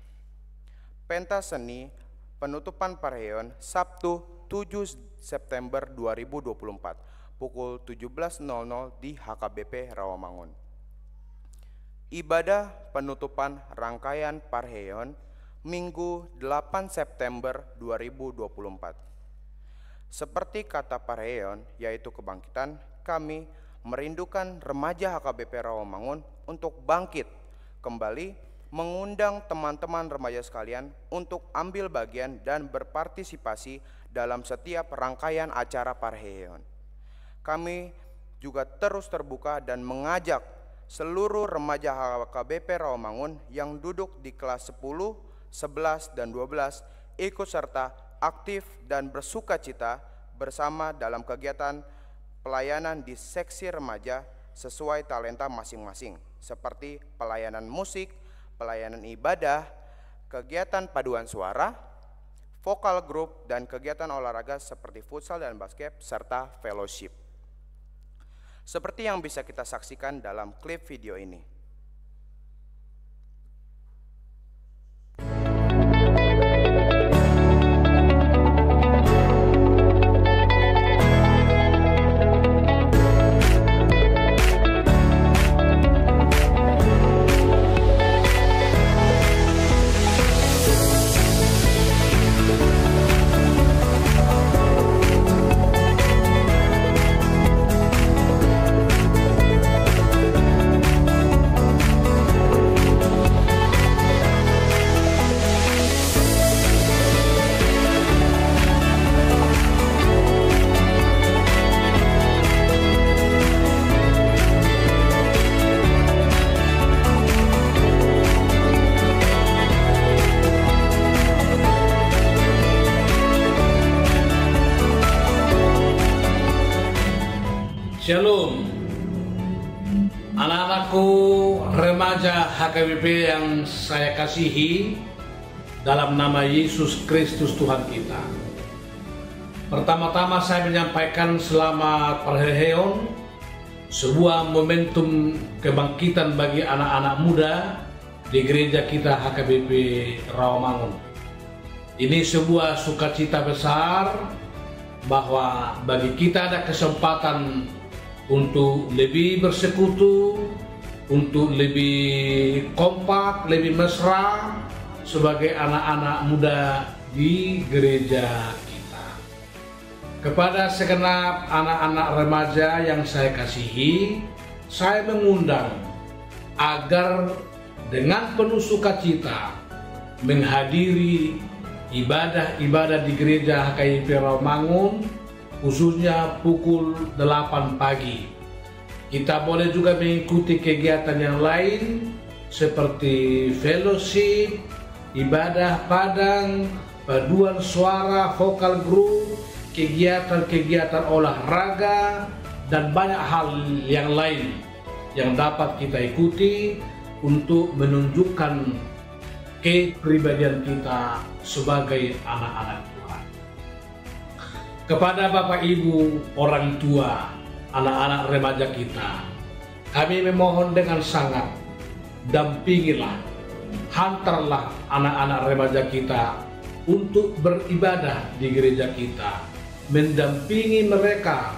Pentas seni penutupan parheheon Sabtu tujuh September dua ribu dua puluh empat, pukul tujuh belas nol nol di H K B P Rawamangun. Ibadah penutupan rangkaian parheheon Minggu delapan September dua ribu dua puluh empat. Seperti kata parheheon, yaitu kebangkitan, kami merindukan remaja H K B P Rawamangun untuk bangkit kembali, mengundang teman-teman remaja sekalian untuk ambil bagian dan berpartisipasi dalam setiap rangkaian acara parheheon. Kami juga terus terbuka dan mengajak seluruh remaja H K B P Rawamangun yang duduk di kelas sepuluh, sebelas, dan dua belas ikut serta aktif dan bersukacita bersama dalam kegiatan pelayanan di seksi remaja sesuai talenta masing-masing, seperti pelayanan musik, pelayanan ibadah, kegiatan paduan suara, vokal grup, dan kegiatan olahraga seperti futsal dan basket, serta fellowship. Seperti yang bisa kita saksikan dalam klip video ini. Shalom. Anak-anakku remaja H K B P yang saya kasihi, dalam nama Yesus Kristus Tuhan kita. Pertama-tama saya menyampaikan selamat parheheon, sebuah momentum kebangkitan bagi anak-anak muda di gereja kita H K B P Rawamangun. Ini sebuah sukacita besar bahwa bagi kita ada kesempatan untuk lebih bersekutu, untuk lebih kompak, lebih mesra sebagai anak-anak muda di gereja kita. Kepada segenap anak-anak remaja yang saya kasihi, saya mengundang agar dengan penuh sukacita menghadiri ibadah-ibadah di gereja H K B P Rawamangun, khususnya pukul delapan pagi. Kita boleh juga mengikuti kegiatan yang lain seperti fellowship, ibadah padang, paduan suara, vokal grup, kegiatan-kegiatan olahraga, dan banyak hal yang lain yang dapat kita ikuti untuk menunjukkan kepribadian kita sebagai anak-anak Tuhan. Kepada Bapak Ibu, orang tua, anak-anak remaja kita, kami memohon dengan sangat, dampingilah, hantarlah anak-anak remaja kita untuk beribadah di gereja kita, mendampingi mereka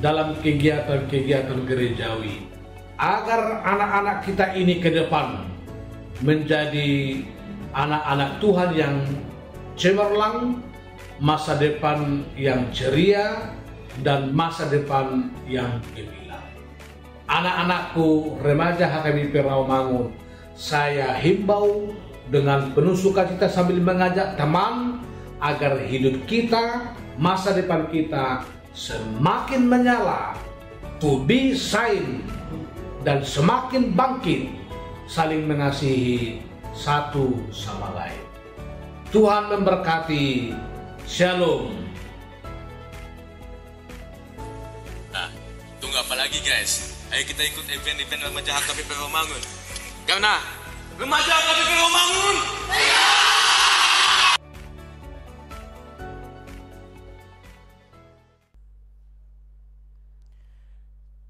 dalam kegiatan-kegiatan gerejawi, agar anak-anak kita ini ke depan menjadi anak-anak Tuhan yang cemerlang, masa depan yang ceria, dan masa depan yang gemilang. Anak-anakku remaja H K B P Rawamangun, saya himbau dengan penuh sukacita sambil mengajak teman agar hidup kita, masa depan kita semakin menyala, to be shine, dan semakin bangkit, saling mengasihi satu sama lain. Tuhan memberkati. Shalom. Nah, tunggu apa lagi Guys, ayo kita ikut event-event remaja H K B P Rawamangun. Karena remaja H K B P Rawamangun.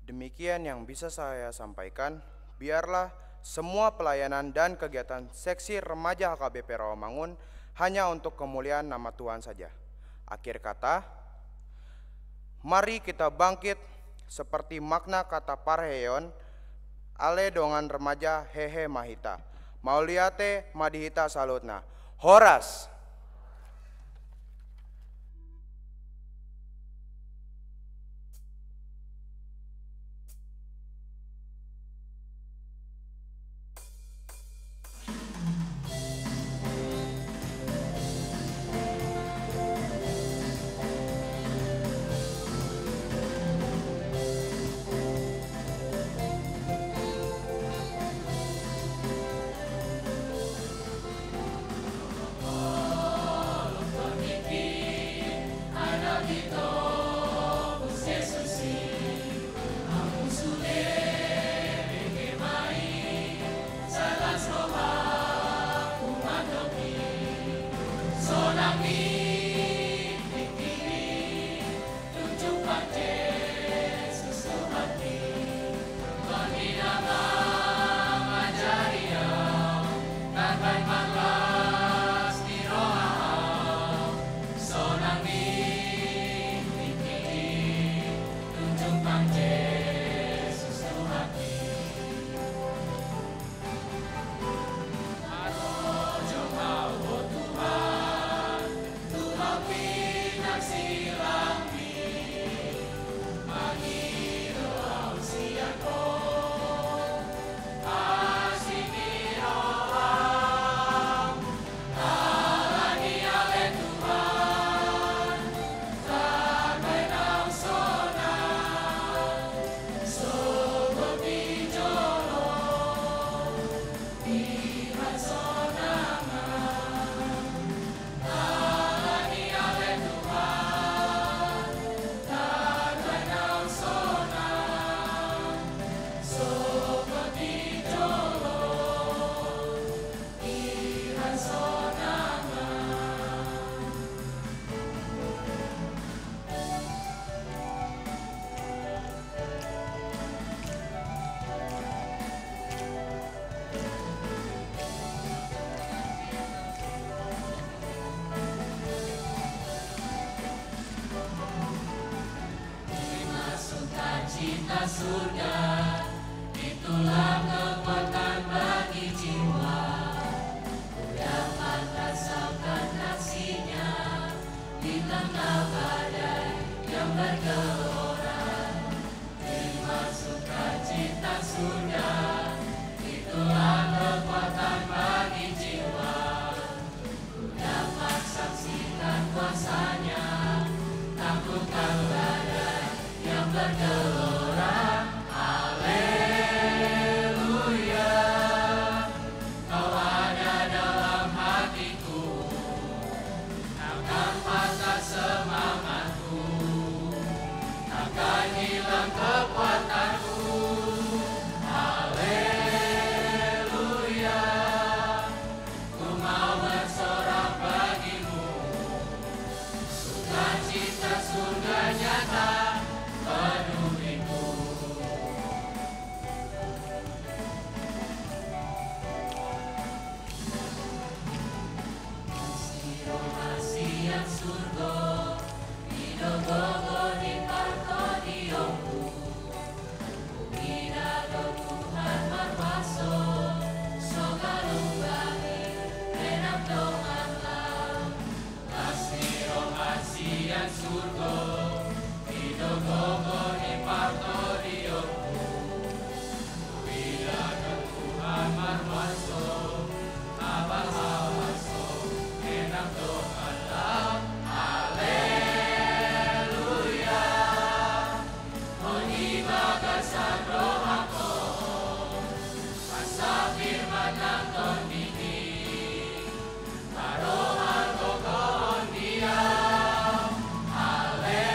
Demikian yang bisa saya sampaikan. Biarlah semua pelayanan dan kegiatan seksi remaja H K B P Rawamangun hanya untuk kemuliaan nama Tuhan saja. Akhir kata, mari kita bangkit seperti makna kata parheheon, ale dongan remaja, hehe ma hita. Mauliate ma di hita saluhutna. Horas. Terima sukacita surga, itulah kekuatan bagi jiwa. Ku dapat rasakan kasihnya di tengah badai yang bergelora. Terima sukacita surga, itulah kekuatan bagi jiwa. Ku dapat saksikan kuasa-Nya, taklukkan badai yang bergelora. Haleluya, Kau ada dalam hatiku. Takkan patah semangatku, takkan hilang kekuatanku. Haleluya, ku mau bersorak bagi-Mu. Sukacita surga nyata penuhiku. Asi roha sian surgo, i do gogo ni partondiongku. Huida do Tuhan marhuaso, so galung banggi, menang dongan lam. Asi roha sian surgo, i do gogo ni partondiongku. Huida do Tuhan marhuaso, abal hawaso, menang dongan lam. Haleluya. On di bagasan rohangkon, asa firman nang tondingki. Harohal gogoon di au. Haleluya.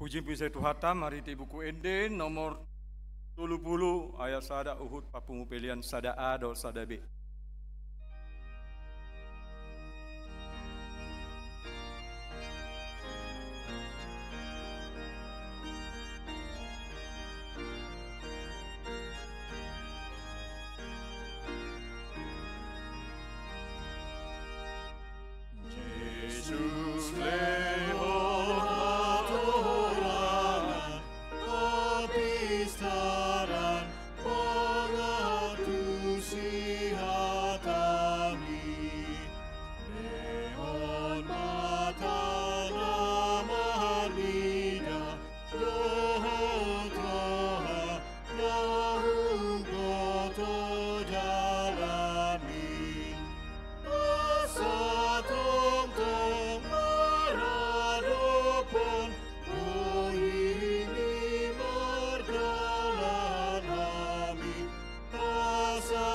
Pujipuji Tuhanta, marhite Buku Ende nomor tolu pulu ayat sada, huhut papungu pelean sada A dohot sada B. Jesus lehon hatorangan, hapistaran, mangantusi hatami. Lehon mata na marnida, dohot roha na huboto dalanmi. Asa tongtong maradophon bohimi mardalan hami, asa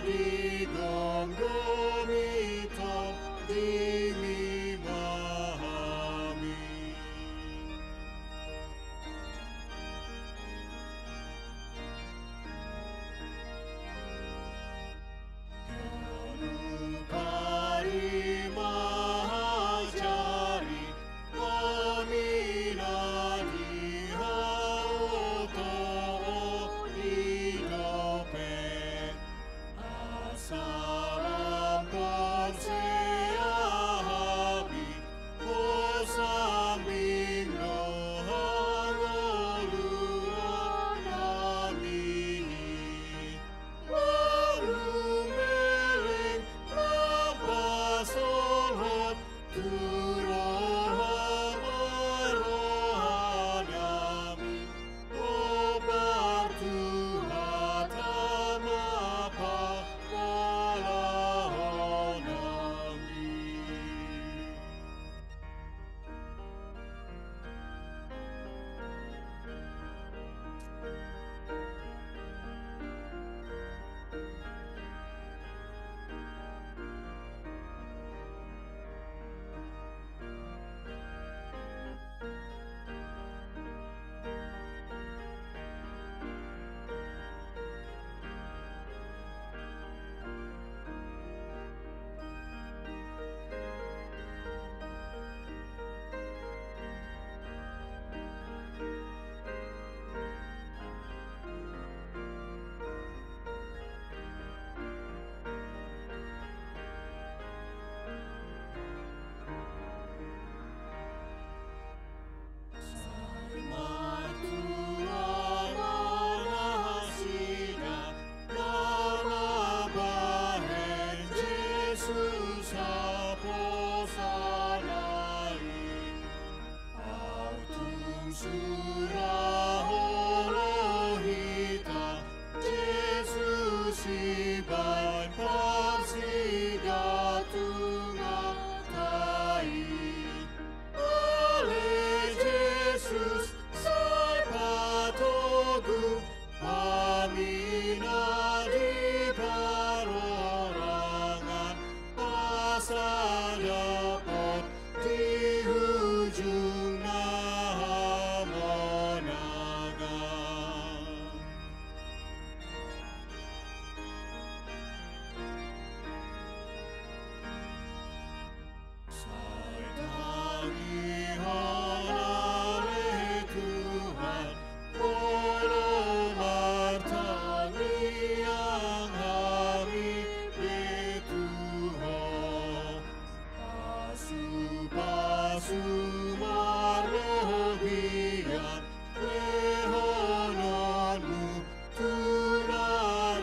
digomgomi tondimi ma hami. Ganup ari ma ajari hami na di haotoon i dope. Asa lam porsea hami, hosambing do hangoluan nami. Lam lumeleng, lam pasolhot, tu roha ma rohanami, hombar tu hata ma pangalaonami. Sai martua ma nasida na mambahen Jesus haposana i. Aut tung sura olo hita Jesus i baen parsidatunanta i. Ale Jesus, sai patogu hami na di parhorangan, asa dapot di ujung na hamonangan. Sai tangihon ale Tuhan, molo martangiang hami be tu Ho. Pasupasu marlobian lehononmu tu na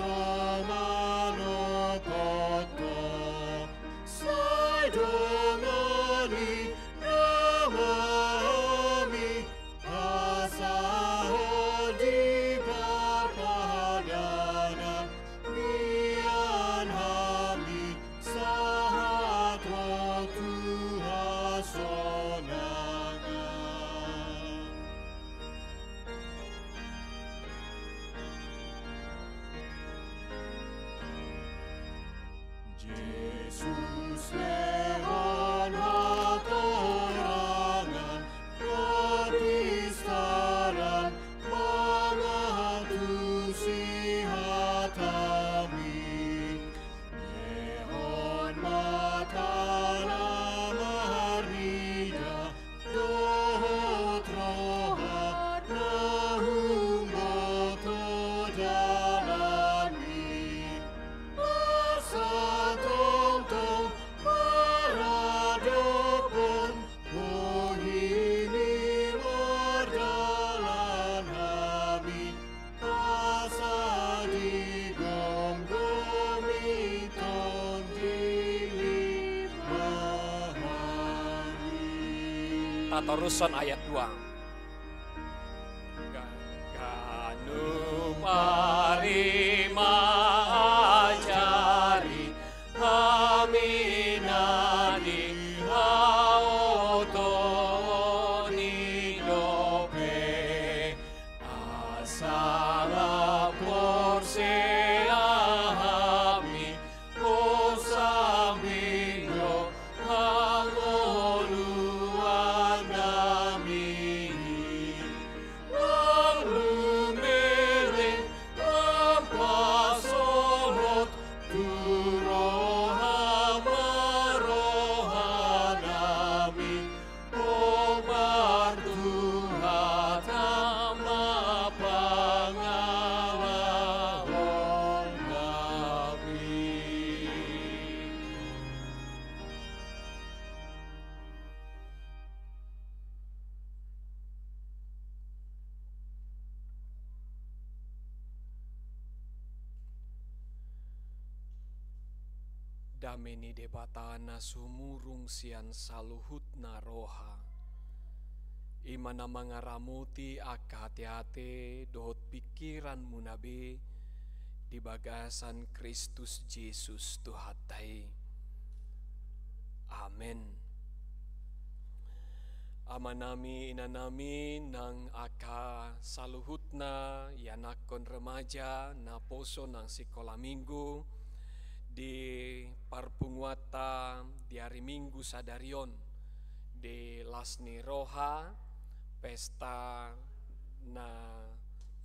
ro manopot Ho. Sai dongani nama hami, asa Ho di parpadanan mian hami sahat ro tu hasonangan. Jesus lehon hatorangan, lapis Tatorushon ayat dua. Ga-, ganup ari ma ajari hami na di haotoon i dope, asa lam porsea hami, hosambing do hangoluan nami. Lam lumeleng, lam pasohot tu roha ma roha nami. Hombar tu hata ma pangalaho nami. Dame ni Debata na sumurung sian saluhutna roha, i ma na mangaramoti angka ateate dohot pingkiranmuna be di bagasan Kristus Jesus Tuhanta i. Amen. Amanami, inanami, nang angka saluhutna ianakhon remaja naposo nang sikola minggu di parpunguanta di ari Minggu sadari on, di las ni roha, pesta na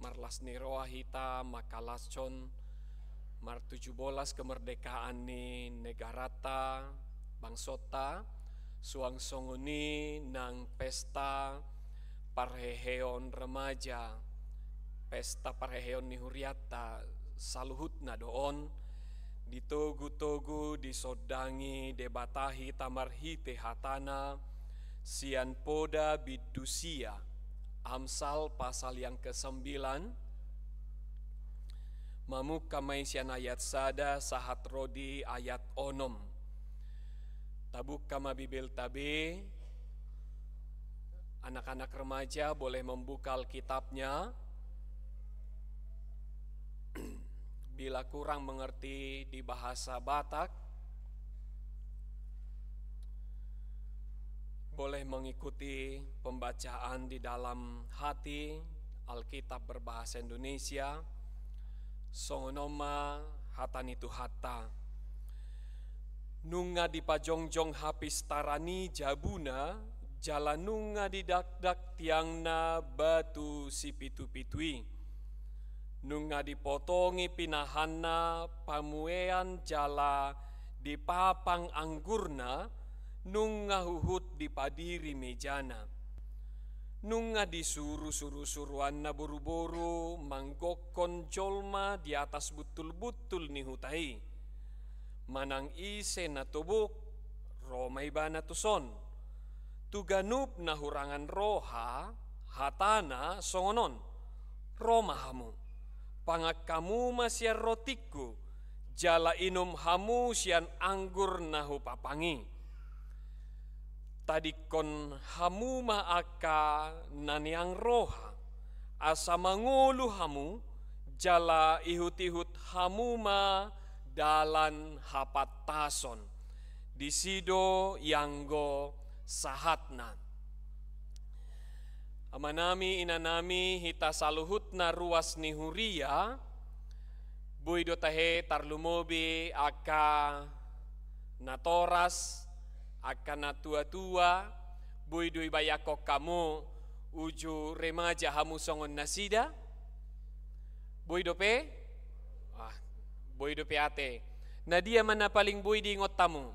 marlas ni roha hita mangkalashon martujuh bolas kemerdekaan ni negaranta, bangsonta, suang songon i nang pesta parheheon remaja, pesta parheheon ni hurianta, saluhutna do on, ditogutogu disondangi Debata hita marhite hatana, sian poda bindu sia, Amsal pasal yang kesembilan, mamungka ma i sian ayat sada sahat ro di ayat onom. Tabuka ma Bibelta be, anak-anak remaja boleh membuka Alkitabnya. Bila kurang mengerti di bahasa Batak, boleh mengikuti pembacaan di dalam hati, Alkitab berbahasa Indonesia. Songon on ma hata ni Tuhanta. Nunga dipajongjong hapistaran i jabuna, jala nunga didakdak tiangna batu sipitupitu i. Nunga dipotongi pinahanna pamuean jala dipapang anggurna, nunga huhut dipadiri mejana. Nunga disuru surusuruanna boruboru manggokkon jolma di atas buntulbuntul ni huta i. Manang ise na tobuk, ro ma ibana tuson. Tu ganup na hurangan roha, hatana songon on: Ro ma hamu, pangan hamu ma sian rontingku, jala inum hamu sian anggur na hupapang i. Tadingkon hamu ma angka na niang roha, asa mangolu hamu, jala ihutihut hamu ma dalan hapantason. Disi do ianggo sahatna. Amanami, inanami, hita saluhutna ruas ni huria, boi do tahe tarlumobi angka natoras, angka natuatua, boi do ibayanhon hamu uju remaja hamu songon nasida? Boi dope? Ah, boi dope ate. Na dia ma na paling boi diingot hamu?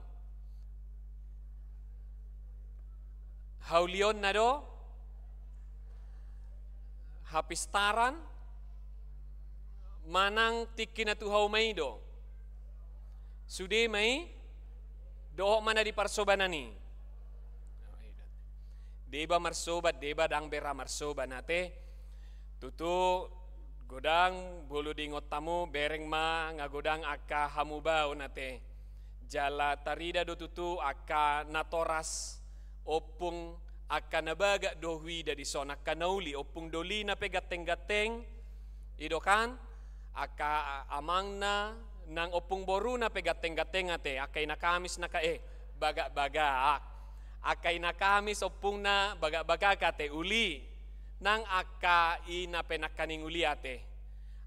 Haulionna do? Hapistaran? Manang tingki na tu hauma i do? Sude ma i? Dohot ma na di parsobanan i? Deba marsoban, deba ndang boi ra marsoban ate. Tutu godang molo diingot hamu, bereng ma nga godang angka hamubaon ate. Jala tarida do tutu angka natoras, ompung, Angka na bagak do huida dison, angka na uli, ompung dolina pe ganteng-ganteng, i do kan, angka amangna nang ompung boruna pe ganteng-ganteng ate, angka ina Kamis na ka-, eh, bagak-bagak. Angka ina Kamis ompungna bagak-bagak ate, uli. Nang angka ina pe nangkaning uli ate.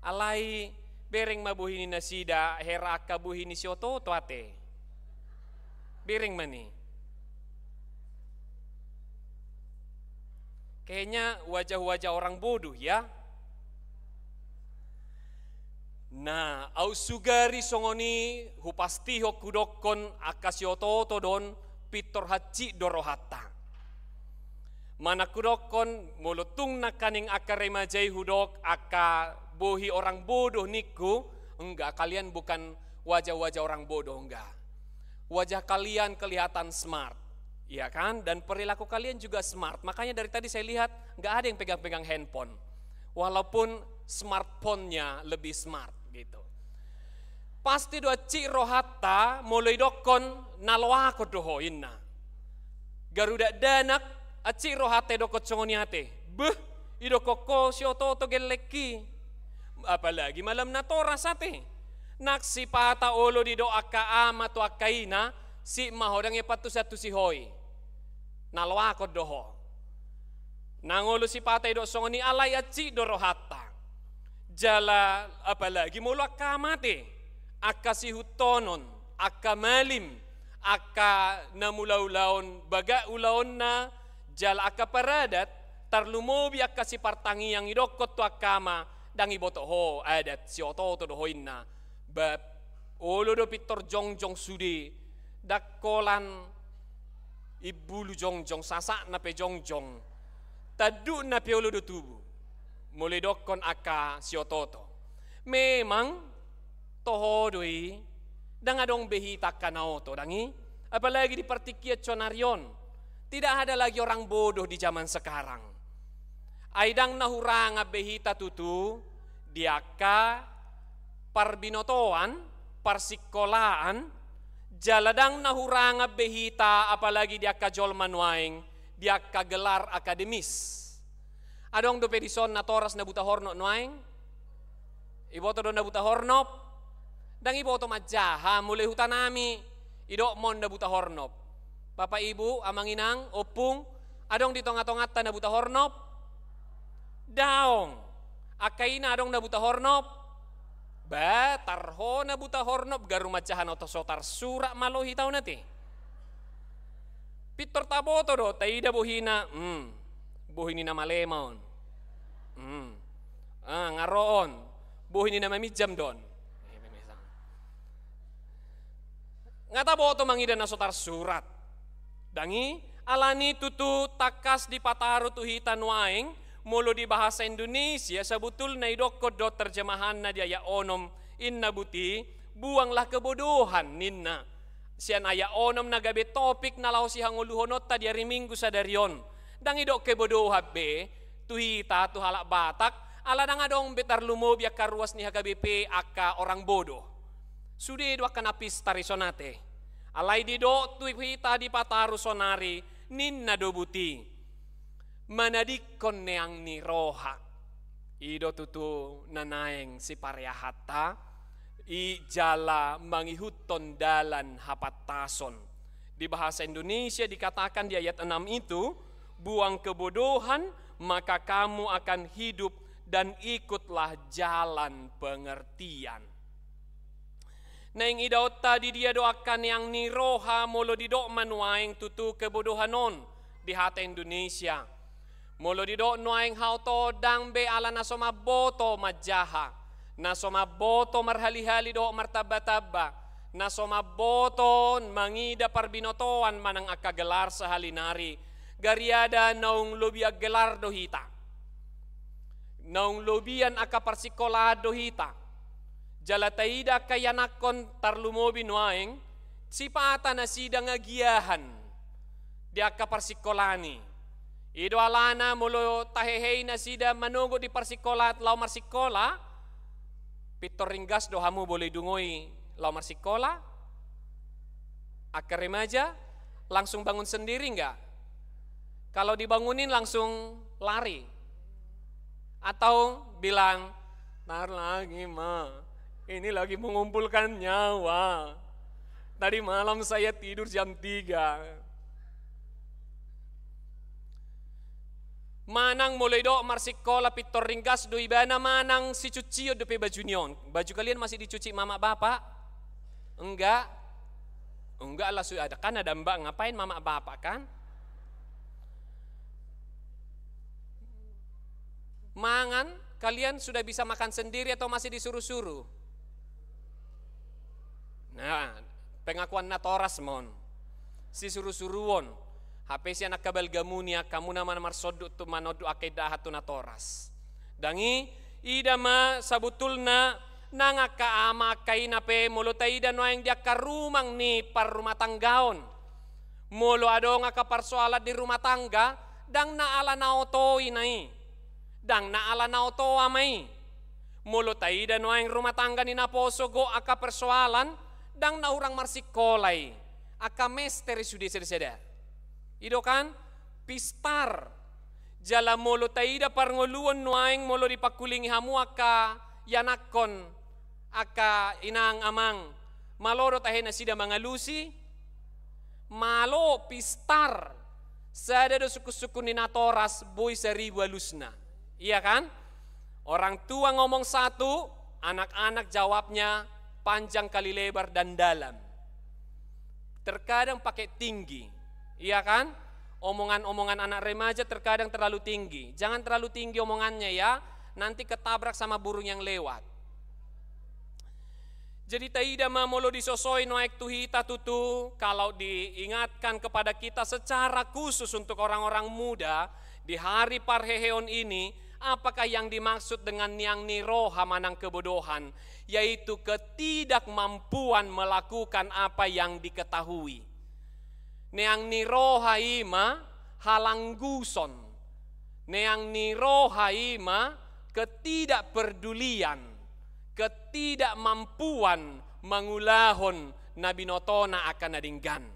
Alai bereng ma bohi ni nasida, hera angka bohi ni si oto-oto ate. Bereng ma ni. Kayaknya wajah-wajah orang bodoh, ya. Nah, au sugari songon i hupastihon hudokkon angka si oto-oto do on pintor hansit do rohanta. Manang hudokkon molo tung nangkaning angka remaja i hudok angka bohi orang bodoh ningku, enggak, kalian bukan wajah-wajah orang bodoh, enggak. Wajah kalian kelihatan smart, ya kan? Dan perilaku kalian juga smart. Makanya dari tadi saya lihat nggak ada yang pegang-pegang handphone. Walaupun smartphone-nya lebih smart gitu. Pasti do hansit rohanta molo idokkon na loakon do ho inna. Garu dakdanak, hansit rohanta idokkon songon i ate. Beh, idokkon ho si oto-oto gellengki. Apalagi malam Natoras ate. Nang sipata olo didok angka ama tu angka ina, sip ma ho, ndang ipantus-antusi ho i. Na loakon do ho. Nang olo sipata idok songon i, alai hansit do rohanta. Jala apalagi molo angka ama ate, angka sihuthonon, angka malim, angka na mangula ulaon bagak ulaonna, jala angka paradat, tarlumobi angka sipartangiang, idokkon tu angka ama, ndang iboto ho adat, si oto-oto do ho inna. Bab, olo do pintor jongjong sude, ndang holan imbulu jongjong, sasakna pe jongjong, tandukna pe olo do tubu. Molo idokkon angka si oto-oto. Memang toho do i, ndang adong be hita angka na oto, ndang i? Apalagi di partingkian saonari on. Tidak ada lagi orang bodoh di zaman sekarang. Ai ndang na hurangan be hita tutu di angka parbinotoan, parsikolaan, jala ndang na hurangan be hita, apalagi di angka jolma nuaeng, di angka gelar akademis. Adong dope dison Natoras na buta hornop nuaeng? Iboto do na buta hornop? Ndang iboto manjaha, molo i hutanami, idok ma on na buta hornop. Bapak, Ibu, Amang, Inang, Ompung, adong di tonga-tonganta na buta hornop? Daong. Angka ina adong na buta hornop? Ba, tar ho na buta hornop, garu manjaha na oto so tarsurat ma lo hita on ate. Pintor taboto do, taida bohina, hmm, bohi ni na malema on. Hmm. Ah, nga ro on, bohi ni na maminjam do on. Nga taboto mangida na so tarsurat. Ndang i, alani tutu tangkas dipataru tu hita nuaeng, molo di bahasa Indonesia, sebetulna idokkon do terjemahanna di ayat onom, inna buti, buanglah kebodohan, ninna. Sian ayat onom na gabe topik na laho sihangoluhononta di ari Minggu sadari on. Ndang idok kebodohan be, tu hita, tu halak Batak, ala ndang adong be tarlumobi angka ruas ni H K B P angka orang bodoh. Sude do angka na pistar i songon i ate. Alai didok tu hita dipataru saonari, ninna do buti. Manadingkon neang ni roha. I do tutu na naeng sipareahanta, i jala mangihuthon dalan hapantason. Di bahasa Indonesia dikatakan di ayat enam itu, "Buang kebodohan, maka kamu akan hidup, dan ikutlah jalan pengertian." Naeng idaonta di dia do angka neang ni roha molo didok ma nuaeng tutu kebodohan on di hata Indonesia. Molo didok nuaeng haoto ndang be ala na so mamboto manjaha, na so mamboto marhali-hali dohot martamba-tamba, na so mamboto mangida parbinotoan manang angka gelar sahali nari, gariada naung lobian gelar do hita. Naung lobian angka parsikolaan do hita. Jala taida angka ianakhon tarlumobi nuaeng, sipata nasida nga giahan di angka parsikolaan i. I do alana molo tahehei nasida manogot di parsikolaan laho marsikola, pintor ringgas do hamu molo idungoi laho marsikola? Angka remaja langsung bangun sendiri nggak? Kalau dibangunin langsung lari. Atau bilang, "Ntar lagi, Ma. Ini lagi mengumpulkan nyawa. Tadi malam saya tidur jam tiga." Manang molo didok marsikola pintor ringgas do ibana, manang sicucion dope baju ni on. Baju kalian masih dicuci mama bapak? Enggak? Enggak lah, sudah ada kan, ada mbak, ngapain mama bapak kan? Mangan, kalian sudah bisa makan sendiri atau masih disuruh-suruh? Nah, pengakuan natoras ma on. Sisuru-suruon. Hape sian angka balgamuni, angka muna ma na marsonduk tu manonduk angka indahan tu natoras. Ndang i, ida ma sabutulna nang angka ama angka ina pe, molo taida nuaeng di angka rumang ni parrumatanggaon. Molo adong angka parsoalan di rumah tangga, ndang na ala na oto i na i. Ndang na ala na oto ama i. Molo taida nuaeng rumah tangga ni naposo gok angka persoalan, ndang na hurang marsikola i. Angka mester i sude sada-sada. I do kan? Pistar. Jala molo taida parngoluon nuaeng, molo dipangkulingi hamu angka ianakhon, angka inang amang, malo do tahe nasida mangalusi? Malo, pistar. Sada do sungkun-sungkun ni natoras, boi saribu alusna. Iya kan? Orang tua ngomong satu, anak-anak jawabnya panjang kali lebar dan dalam. Terkadang pakai tinggi. Iya kan? Omongan-omongan anak remaja terkadang terlalu tinggi. Jangan terlalu tinggi omongannya ya, nanti ketabrak sama burung yang lewat. Jadi taida ma molo disosoi nuaeng tu hita tutu, kalau diingatkan kepada kita secara khusus untuk orang-orang muda di hari parheheon ini, apakah yang dimaksud dengan niang ni roha manang kebodohan? Yaitu ketidakmampuan melakukan apa yang diketahui. Niang ni roha i ma halangguson. Niang ni roha i ma ketidakperdulian, ketidakmampuan mangulahon na binotona angka na denggan.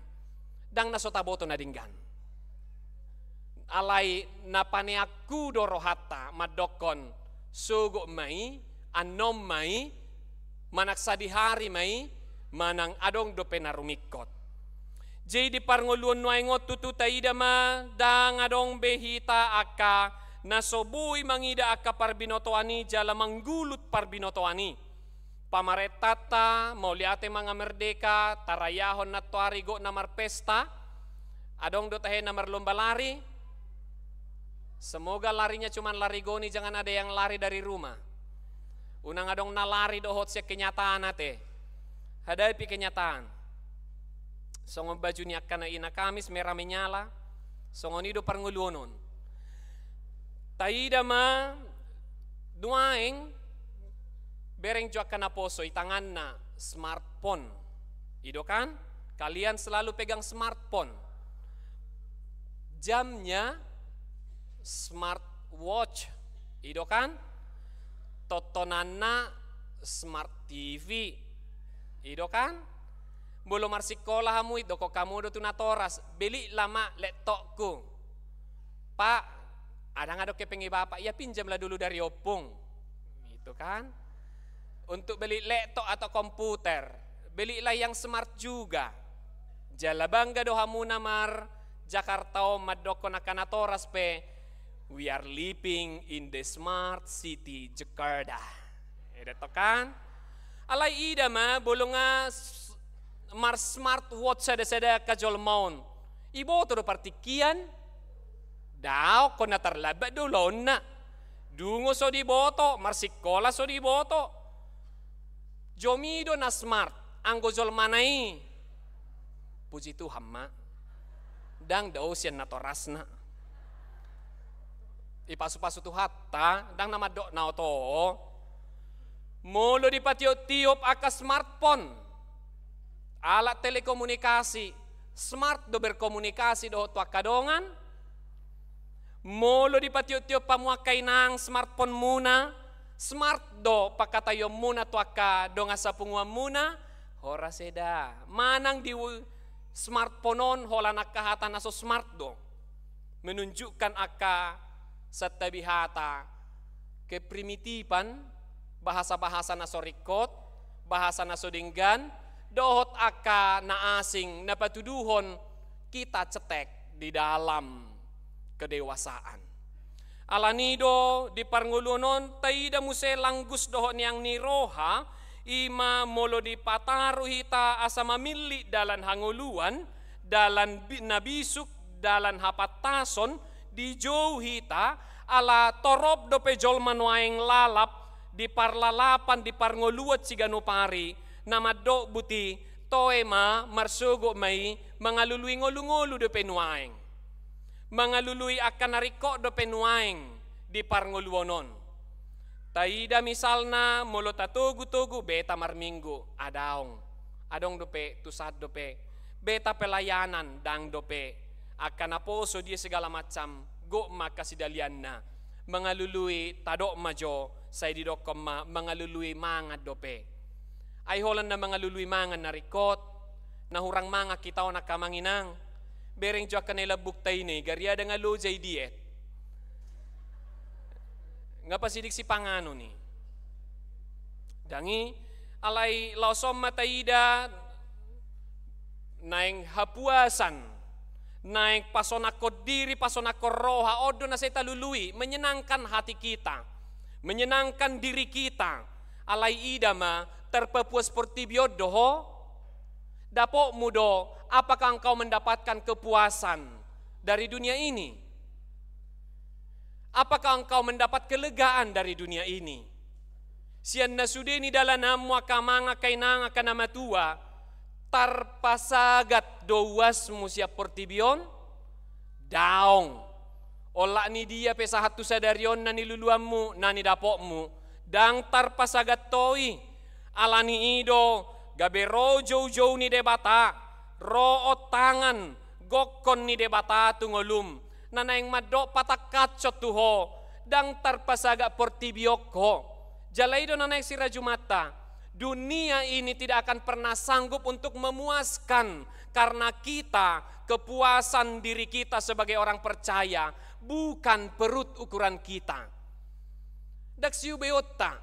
Ndang na so taboto na denggan. Alai na paneangku do rohanta mandokkon, sogot ma i, annon ma i, manang sadihari ma i, manang adong dope na rumingkot. Jadi di parngoluon nuaeng on tutu taida ma, ndang adong be hita angka na so boi mangida angka parbinotoan i jala manggulut parbinotoan i. Pamarentanta, mauliate ma nga merdeka, tarayahon nantoari gok na marpesta, adong do tahe na marlomba lari. Semoga larinya cuman lari goni, jangan ada yang lari dari rumah. Unang adong na lari dohot sian kenyataan ate. Hadapi kenyataan. Songon baju ni angka na ina Kamis merah menyala, songon i do parngoluon on. Taida ma nuaeng bereng jo angka naposo i tanganna smartphone. I do kan? Kalian selalu pegang smartphone. Jamnya smartwatch. I do kan? Tontonanna smart T V. I do kan? Molo marsikola hamu, i dokkon hamu do tu natoras, "Belilah ma laptopku." "Pak, ada nggak dok kepeng i bapak?" "Ya pinjamlah dulu dari opung." Itu kan. Untuk beli laptop atau komputer, belilah yang smart juga. Jala bangga do hamu na mar Jakarta on mandokkon angka natoras pe, "We are living in the smart city Jakarta." Eda to kan? Alai ida ma, molo nga s-, mar smartwatch sada-sada angka jolma on, iboto do partingkian? Daokkon na tarlambat do ulaonna. Dungo so diboto, marsikola so diboto. Jomi do na smart, anggo jolmana i. Puji Tuhan ma. Ndang dao sian natorasna. Ipasu-pasu Tuhanta, ndang na mandok na oto. Molo dipatiop-tiop angka smartphone, alat telekomunikasi, smart do berkomunikasi dohot tu angka dongan. Molo dipatiop-tiop hamu angka inang smartphone muna, smart do pangkataion muna tu angka dongan sapunguan muna, horas eda. Manang di u-, smartphone on holan angka hata na so smart do. menunjukkan angka santabi hata keprimitifan, bahasa-bahasa na so ringkot, bahasa na so denggan, dohot angka na asing na patuduhon kita cetek di dalam kedewasaan. Alani do di parngoluon on taida muse langgus dohot niang ni roha, i ma molo dipataru hita asa mamillit dalan hangoluan, dalan bi-, na bisuk, dalan hapantason, dijou hita, ala torop dope jolma nuaeng lalap di parlalapan di parngoluon siganup ari, na mandok buti, toe ma, marsogot ma i, mangalului ngolu-ngolu dope nuaeng. Mangalului angka na ringkot dope nuaeng di parngoluon on. Taida misalna molo tatogu-togu beta marminggu, a daong. Adong dope, tusan dope. Beta pelayanan, ndang dope. Angka naposo dia segala macam, gok ma angka sidalianna. Mangalului tadok ma jo, sai didokkon ma mangalului mangan dope. Ai holan na mangalului mangan na ringkot, na hurang mangan hita on angka amang inang. Bereng jo angka na i lambungta i, na i gariada nga loja i diet. Nga pasidik sipanganon i. Ndang i, alai laos on ma taida naeng hapuasan, naeng pasonangkon diri, pasonangkon roha, on do na sai talului, menyenangkan hati kita, menyenangkan diri kita. Alai ida ma, tarpapuas portibi on do ho? Dapotmu do, apakah engkau mendapatkan kepuasan dari dunia ini? Apakah engkau mendapat kelegaan dari dunia ini? Sian na sude ni dalananmu angka amang, angka inang, angka na matua, tarpasagat do uasmu sian portibi on? Daong. Olat ni dia pe sahat tu sadari on na niluluanmu, na nidapotmu, ndang tarpasagat ho i. Alani i do, gabe ro joujou ni Debata, ro ontangan gokkon ni Debata tu ngolum, na naeng mandok patangkashon tu ho, ndang tarpasagat portibi on ho. Jala i do na naeng sirajumanta, dunia ini tidak akan pernah sanggup untuk memuaskan, karena kita, kepuasan diri kita sebagai orang percaya, bukan perut ukuran kita. Ndang siubeonta,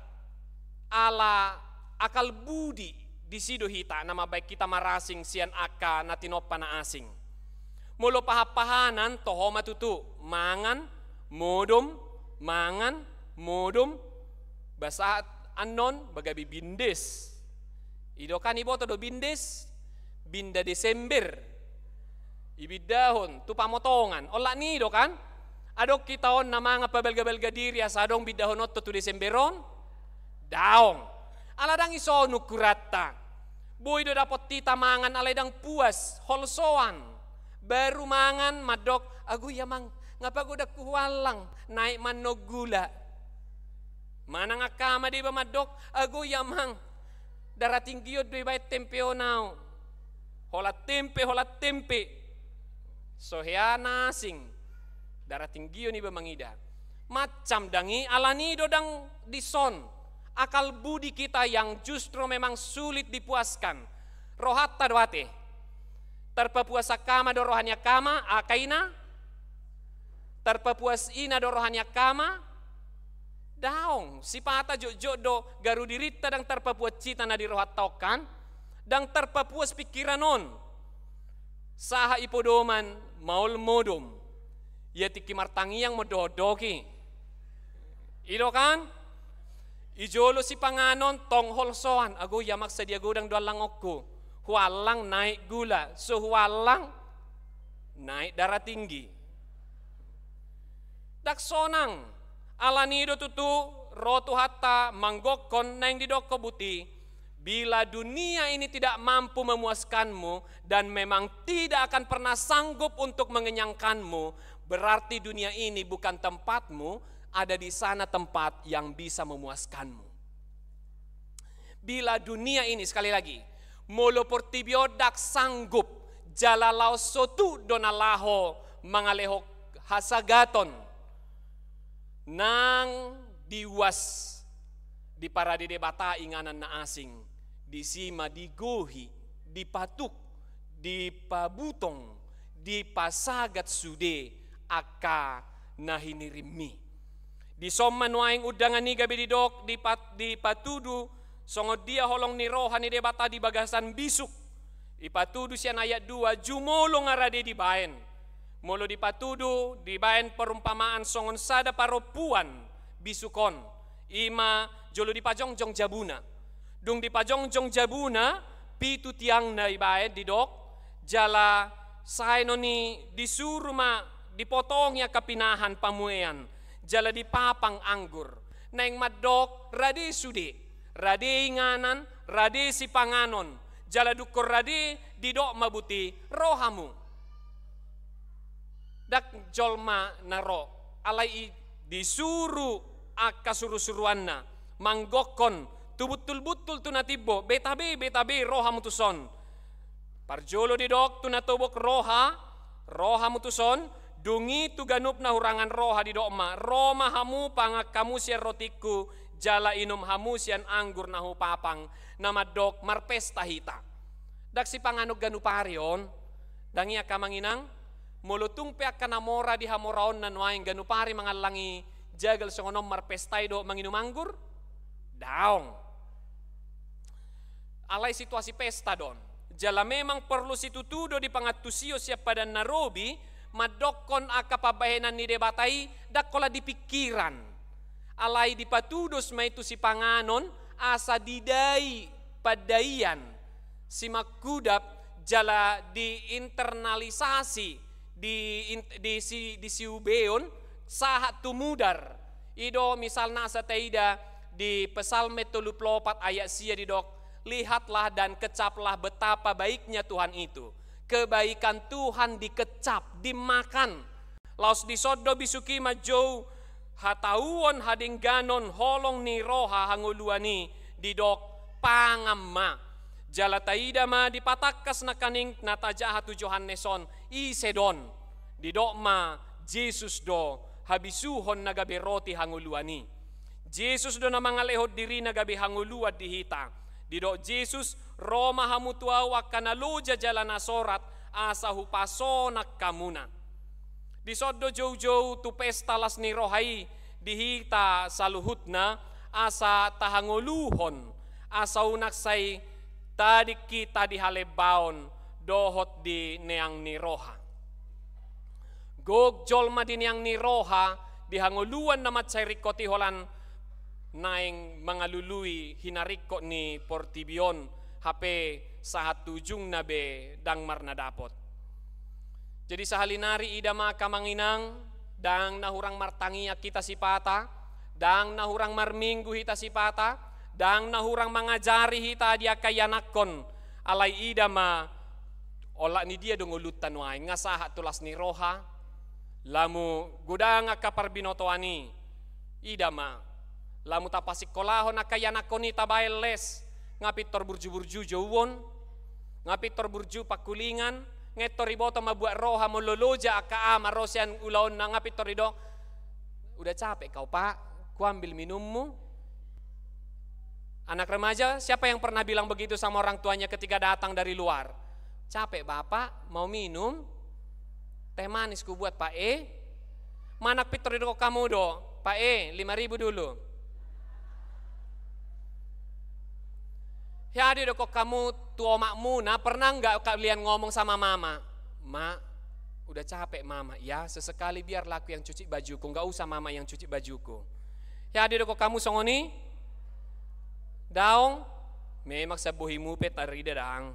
ala akal budi disi do hita na mambaen hita marasing sian angka na tinompa na asing. Molo pahan-pahanan toho ma tutu, mangan, modom, mangan, modom, ba sahat annon ba gabe bindes. I do kan, iboto do bindes, binda Desember. Ibindahon tu pamotongan. Olat ni i do kan? Adong hita on na mangan pabalga-balga diri asa adong bindahononta tu Desember on? Daong. Ala ndang i son ukuranta. Boi do dapot hita mangan alai ndang puas, holsoan. Baru mangan mandok, "Ago i amang, nga pagodangku huallang, naek ma annon gula." Manang angka ama deba mandok, "Ago i amang, darah tinggi on do ibaen tempe on au." Holan tempe, holan tempe. So hea na asing. Darah tinggi on iba mangida. Macam ndang i, alani do ndang dison. Akal budi kita yang justru memang sulit dipuaskan. Rohanta do ate. Tarpapuas angka ama do roha ni angka ama, angka ina? Tarpapuas ina do roha ni angka ama? Daong, sipata jotjot do, garu dirinta ndang tarpapuas hita na di rohanta on kan? Ndang tarpapuas pingkiran on. Sahat i podoman maol modom. Ia tingki martangiang ma dohot dohot i. I do kan? I jolo sipanganon tong holsoan, "Ago i amang, sadia godang do allangonku. Huallang naek gula, so huallang naek darah tinggi." Ndang sonang, alani do tutu ro Tuhanta manggokkon naeng didokkon buti, "Bila dunia ini tidak mampu memuaskanmu dan memang tidak akan pernah sanggup untuk mengenyangkanmu, berarti dunia ini bukan tempatmu, ada di sana tempat yang bisa memuaskanmu." Bila dunia ini, sekali lagi, molo portibi on ndang sanggup, jala laos so tuk do na laho mangalehon hasagaton, nang diuas, diparade Debata inganan na asing, disi ma digohi, dipatuk, dipabutong, dipasagat sude angka na hinirimmi. Dison ma nuaeng undangan i gabe didok, dipat-, dipatudu songon dia holong ni roha ni Debata di bagasan bisuk. Dipatudu sian ayat dua, jumolo nga rade dibaen. Molo dipatudu, dibaen perumpamaan songon sada parompuan bisuk on. I ma jolo dipajongjong jabuna. Dung dipajongjong jabuna, pitu tiangna dibaen didok, jala sae non i disuru ma dipotongi angka pinahan pamuean, jala dipapang anggur. Naeng mandok, rade sude, rade inganan, rade sipanganon, jala dungkon rade didok ma buti, ro hamu. Ndang jolma na ro, alai i disuru angka surusuruanna, manggokhon, tu buntul-buntul tu na timbo, beta be, beta be, ro hamu tuson. Parjolo didok tu na tobok, ro ha, ro hamu tuson, dung i tu ganup na hurangan roha didok ma, ro ma hamu, pangan hamu sian rotingku, jala inum hamu sian anggur na hupapang, na mandok marpesta hita. Ndang sipanganon ganup ari on, ndang i angka amang inang, molo tung pe angka na mora di hamoraonna nuaeng ganup ari mangallangi jagal songon on marpesta i dohot manginum anggur? Daong. Alai situasi pesta do on. Jala memang porlu situtu do dipangantusion sian Padan na Robi, mandokhon angka pambahenan ni Debata i ndang holan di pingkiran. Alai dipatudos ma i tu sipanganon, asa didai pandaian, simangkudap, jala diinternalisasi, di in-, di si-, disiubeon, sahat tu mudar. I do misalna asa taida di Psalmen tolu pulu opat ayat sia didok, lihatlah dan kecaplah betapa baiknya Tuhan itu. Kebaikan Tuhan dikecap, dimakan. Laos dison do bisuk i manjou hatauon hadengganon holong ni roha hangoluan i, didok, pangan ma. Jala taida ma dipatangkas nangkaning na tajaha tu Johannes on, ise do on? Didok ma, Jesus do habisuhon na gabe roti hangoluan i. Jesus do na mangalehon dirina gabe hangoluan di hita. Didok Jesus, ro ma hamu tu ahu angka na loja jala na sorat, asa hupasonang hamuna. Dison do joujou tu pesta las ni roha i di hita saluhutna, asa tahangoluhon, asa unang sai tadingki tadi halembaon dohot di neang ni roha. Gok jolma di neang ni roha, di hangoluan na mansai ringkot i holan naeng mangalului hinaringkot ni portibi on, hape sahat tu ujungna be ndang marna dapot. Jadi sahali nari ida ma angka amang inang, ndang na hurang martangiang hita sipata, ndang na hurang marminggu hita sipata, ndang na hurang mangajari hita di angka ianakhon, alai ida ma, olat ni dia do ngolunta nuaeng, nga sahat tu las ni roha, lamu godang angka parbinotoan i, ida ma, lamu tapasingkolahon angka ianakhon i tabaen les, nga pintor burju-burju jouon, nga pintor burju pangkulingan, nga pintor diboto mambuat roha molo loja angka ama ro sian ulaonna, nga pintor didok, udah capek kau, Pak, kuambil minummu. Anak remaja, siapa yang pernah bilang begitu sama orang tuanya ketika datang dari luar? Capek, Bapak, mau minum? Teh manis kubuat, Pak, e. Manang pintor didok hamu do, Pak, e, lima ribu dulu. Hea didok hamu tu omakmuna, pernah nggak kalian ngomong sama mama, "Mak, udah capek mama ya, sesekali biarlah aku yang cuci bajuku, nggak usah mama yang cuci bajuku." Hea didok hamu songon i? Daong. Memang sambohimu pe tarida dang.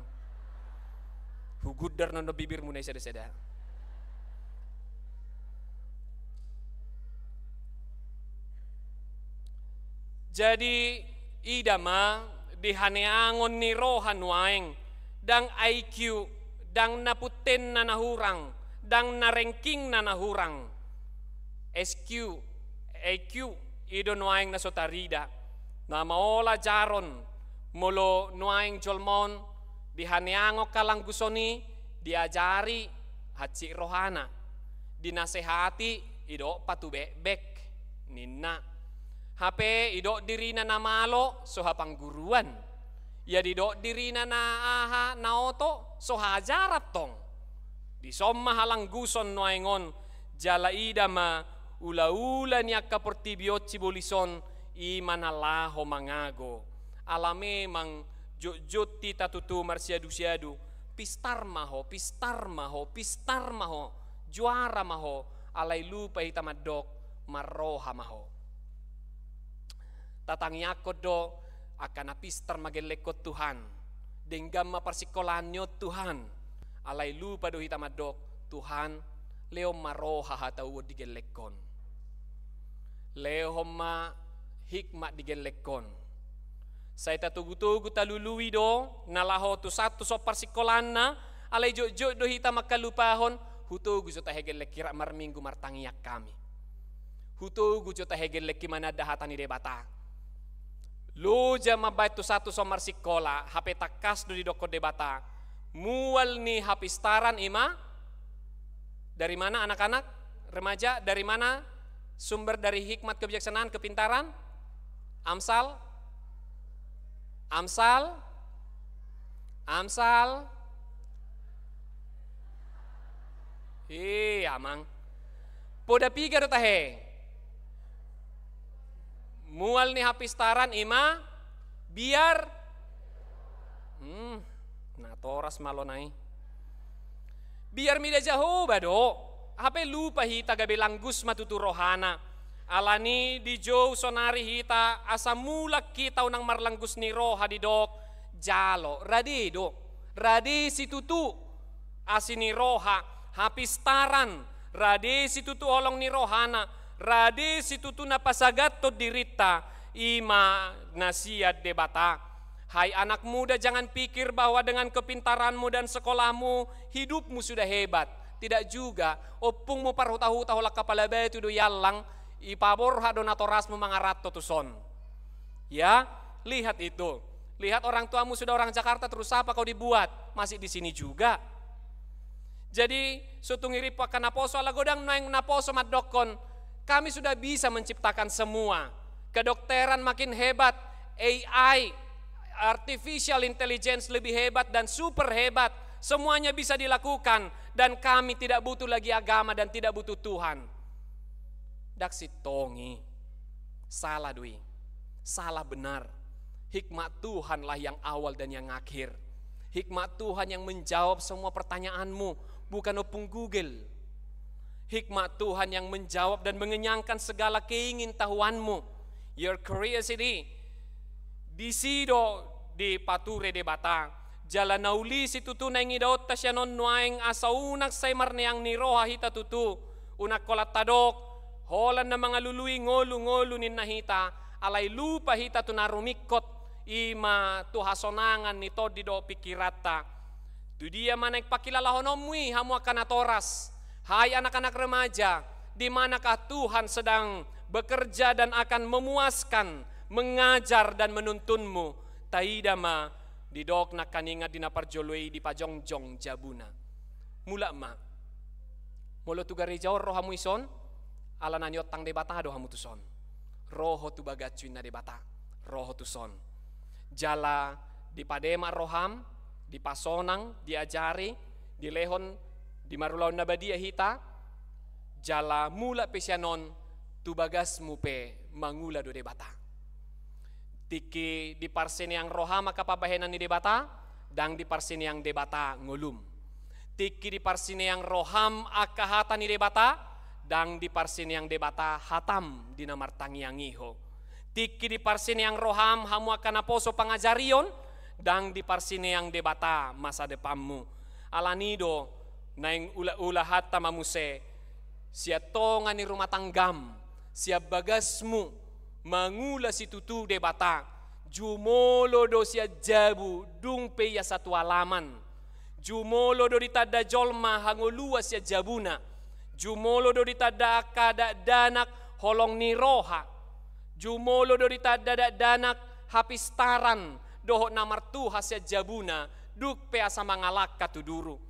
Hugundar non do bibirmu na i sada-sada. Jadi ida ma di haneangon ni roha nuaeng, dang I Q, dang na puntenna na hurang, dang na rankingna na hurang. S Q, I Q, i do nuaeng na so tarida. Na maol ajaron, molo nuaeng jolma on di haneangon halangguson i diajari hansit rohana, dinasehati, didok patubekbek ninna. Hape didok dirina na malo so hapangguruan. Ia didok dirina na aha, na oto, so hajaran tong. Dison ma halangguson nuaeng on, Jala ida ma ulaula ni angka portibi on sibolis on, i ma na laho mangago. Ala memang jotjot hita tutu marsiadu-siadu, pistar ma ho, pistar ma ho, pistar ma ho, juara ma ho, alai lupa hita mandok, marroha ma ho. Tatangiangkon do, angka na pistar ma gellengkon Tuhan, denggan ma parsingkolaan ni on Tuhan, alai lupa do hita mandok, Tuhan, lehon ma roha hatauon di gellengkon. Lehon ma hikmat di gellengkon. Sai tatogu-togu talului do, na laho tu satu son parsingkolaanna, alai jotjot do hita mangkalupahon, hutogu jo tahe gellengki rap marminggu martangiang hami. Hutogu jo tahe gellengki mananda hata ni Debata. Loja mambaen tu satu son marsingkola, hape tangkas do didokkon Debata. Mual ni hapistaran i ma, dari mana anak-anak, remaja, dari mana sumber dari hikmat, kebijaksanaan, kepintaran? Amsal? Amsal? Amsal? Hi, amang. Poda piga do tahe? Mual ni hapistaran i ma biar, hmm, natoras ma alona i. Biar mida Jahowa do, hape lupa hita gabe langgus ma tutu rohana. Alani dijou sonari hita asa mulak hita unang marlanggus ni roha didok, jalo, rade do, rade situtu. Asi ni roha, hapistaran, rade situtu holong ni rohana, rade situtu na pasagathon dirinta, i ma na sian Debata. Hai anak muda, jangan pikir bahwa dengan kepintaranmu dan sekolahmu, hidupmu sudah hebat. Tidak juga, ompungmu parhuta-huta holan kapala batu do iallang, ipaborhat do natorasmu mangaranto tuson. Ya, lihat itu. Lihat orang tuamu sudah orang Jakarta, terus apa kau dibuat? Masih di sini juga. Jadi, so tung i rimpu angka naposo, ala godang nuaeng naposo mandokkon, kami sudah bisa menciptakan semua. Kedokteran makin hebat, A I, artificial intelligence lebih hebat dan super hebat. Semuanya bisa dilakukan, dan kami tidak butuh lagi agama dan tidak butuh Tuhan. Ndang sintong i. Salah do i. Salah benar. Hikmat Tuhanlah yang awal dan yang akhir. Hikmat Tuhan yang menjawab semua pertanyaanmu, bukan Ompung Google. Hikmat Tuhan yang menjawab dan mengenyangkan segala keingin tahuanmu. Your curiosity. Disi do dipature Debata. Jala na uli situtu naeng idaonta sian on nuaeng asa unang sai marneang ni roha hita tutu, unang holan tadok, holan na mangalului ngolu-ngolu ninna hita, alai lupa hita tu na rumingkot, i ma tu hasonangan ni tondi dohot pingkiranta. Tu dia ma naeng pangkilalahononmu i hamu angka natoras, hai anak-anak remaja, di manakah Tuhan sedang bekerja dan akan memuaskan, mengajar dan menuntunmu? Taida ma, didok nangkaningan di na parjolo i, dipajongjong jabuna. Mulak ma. Molo tu gareja on ro hamu dison, ala na niontang Debata do hamu tuson. Ro ho tu bagashu, ninna Debata. Ro ho tuson. Jala dipademak roham, dipasonang, diajari, dilehon di marulaon na badia hita, jala mulak pe sian on, tu bagasmu pe mangula do Debata. Tingki diparsineang roham angka pambahenan ni Debata, ndang diparsineang Debata ngolum. Tingki diparsineang roham angka hata ni Debata, ndang diparsineang Debata hatam di na martangiang i ho. Tingki diparsineang roham hamu angka naposo pangajarion, ndang diparsineang Debata masa depanmu. Alani do, naeng ula-ula hata ma muse, sian tonga ni rumah tanggam, sian bagasmu, mangula situtu Debata, jumolo do sian jabu, dung pe ia satu alaman. Jumolo do ditanda jolma hangoluan sian jabuna. Jumolo do ditanda angka dakdanak holong ni roha. Jumolo do ditanda dakdanak hapistaran dohot na martuha sian jabuna, dung pe asa mangalangka tu duru.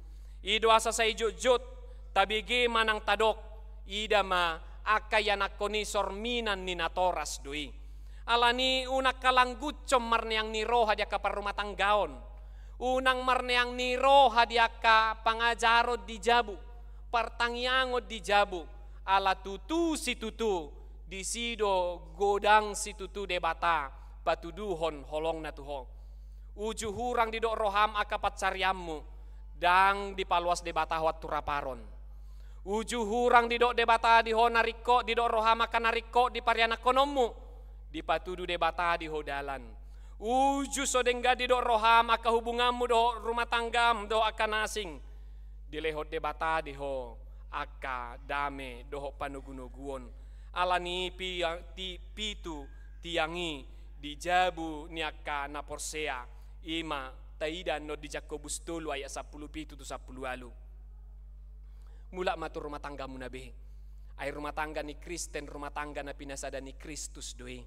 I do asa sai jotjot, tabege manang tadok, ida ma angka ianakhon i sorminan ni natoras do i. Alani unang halangguthon marneang ni roha di angka parrumatanggaon. Unang marneang ni roha di angka pangajaron di jabu, partangiangon di jabu. Ala tutu situtu, disi do godang situtu Debata patuduhon holongna tu ho. Uju hurang didok roham angka pansarianmu, ndang dipaloas Debata ho anturaparon. Uju hurang didok Debata di ho na ringkot, didok roham angka na ringkot di parianakkononmu, dipatudu Debata di ho dalan. Uju so denggan didok roham angka hubunganmu dohot rumah tanggam dohot angka na asing, dilehon Debata di ho angka dame dohot panogunoguon. Ala ni i pi-, ti-, pitu tiang i di jabu ni angka na porsea, i ma taida annon di Jakobus tolu ayat sampulu pitu tu sampulu ualu. Mulak ma tu rumah tanggamuna be. Ai rumah tangga ni Kristen, rumah tangga na pinasada ni Kristus do i.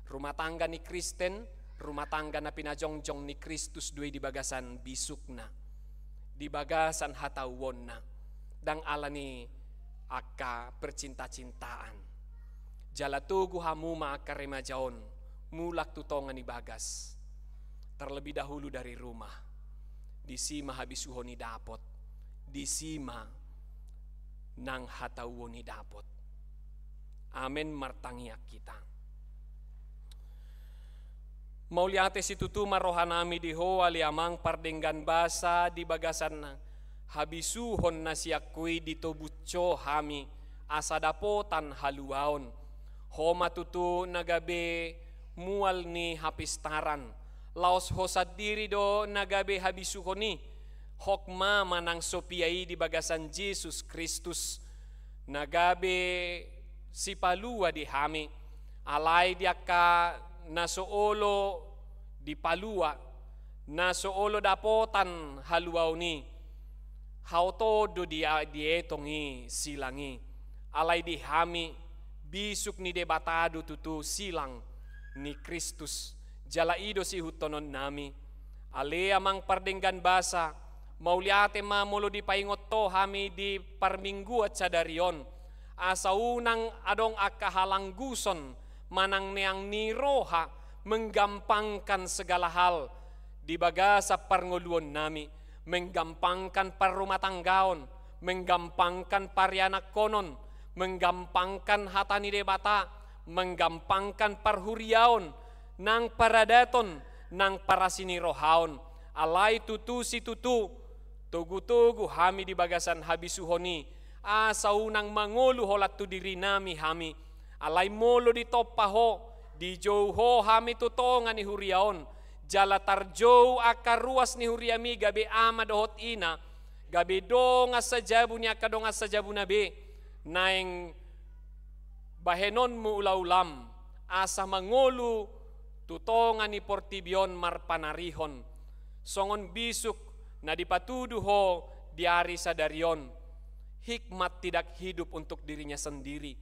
Rumah tangga ni Kristen, rumah tangga na pinajongjong ni Kristus do i di bagasan bisukna, di bagasan hatauonna, ndang ala ni angka percinta-cintaan. Jala togu hamu ma angka remaja on, mulak tu tonga ni bagas. Terlebih dahulu dari rumah. Disi ma habisuhon i dapot. Disi ma nang hatauon i dapot. Amen, martangiang hita. Mauliate situtu ma rohanami di ho, ale Amang pardenggan basa, di bagasan habisuhon na sian ho i ditobus ho hami, asa dapotan haluaon. Ho ma tutu na gabe mual ni hapistaran. Laos ho sandiri do na gabe habisuhon i, hokma manang sopia i di bagasan Jesus Kristus, na gabe sipalua di hami, alai di angka na so olo dipalua, na so olo dapotan haluaon i, haotoon do dia dietong i silang i, alai di hami bisuk ni Debata do tutu silang ni Kristus, jala i do siihuthonon nami. Ale Amang pardenggan basa, mauliate ma molo dipaingot ho hami di parmingguan sadari on, asa unang adong angka halangguson manang neang ni roha menggampangkan segala hal di bagasan parngoluon nami, menggampangkan parrumatanggaon, menggampangkan parianakkonon, menggampangkan hata ni Debata, menggampangkan parhuriaon, nang paradaton, nang parasinirohaon. Alai tutu situtu, togutogu hami di bagasan habisuhon i, asa unang mangolu holan tu dirinami hami. Alai molo ditompa ho, dijou ho hami tu tonga ni huria on, jala tarjou angka ruas ni huriami gabe ama dohot ina, gabe dongan sajabu ni angka dongan sajabuna be, naeng bahenonmu ulaulam, asa mangolu tu tonga ni portibi on marpanarihon, songon bisuk na dipatudu ho di ari sadari on. Hikmat tidak hidup untuk dirinya sendiri,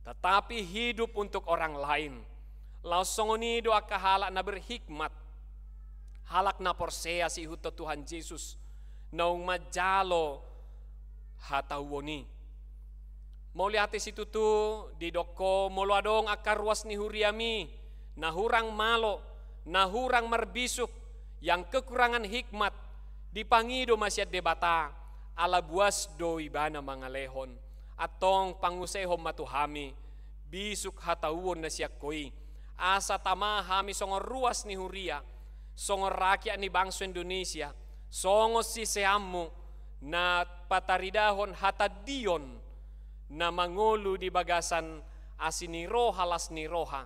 tetapi hidup untuk orang lain. Laos songon i do angka halak na berhikmat, halak na porsea siihuthon Tuhan Jesus, naung manjalo hatauon i. Mauliate situtu, didok ho molo adong angka ruas ni huriami na hurang malo, na hurang marbisuk, yang kekurangan hikmat, dipangido ma sian Debata, ala buas do ibana mangalehon. Antong pangusehon ma tu hami bisuk hatauon na sian ho i, asa tama hami songon ruas ni huria, songon rakyat ni bangso Indonesia, songon siseanmu na pataridahon hatandion na mangolu di bagasan asi ni roha, las ni roha,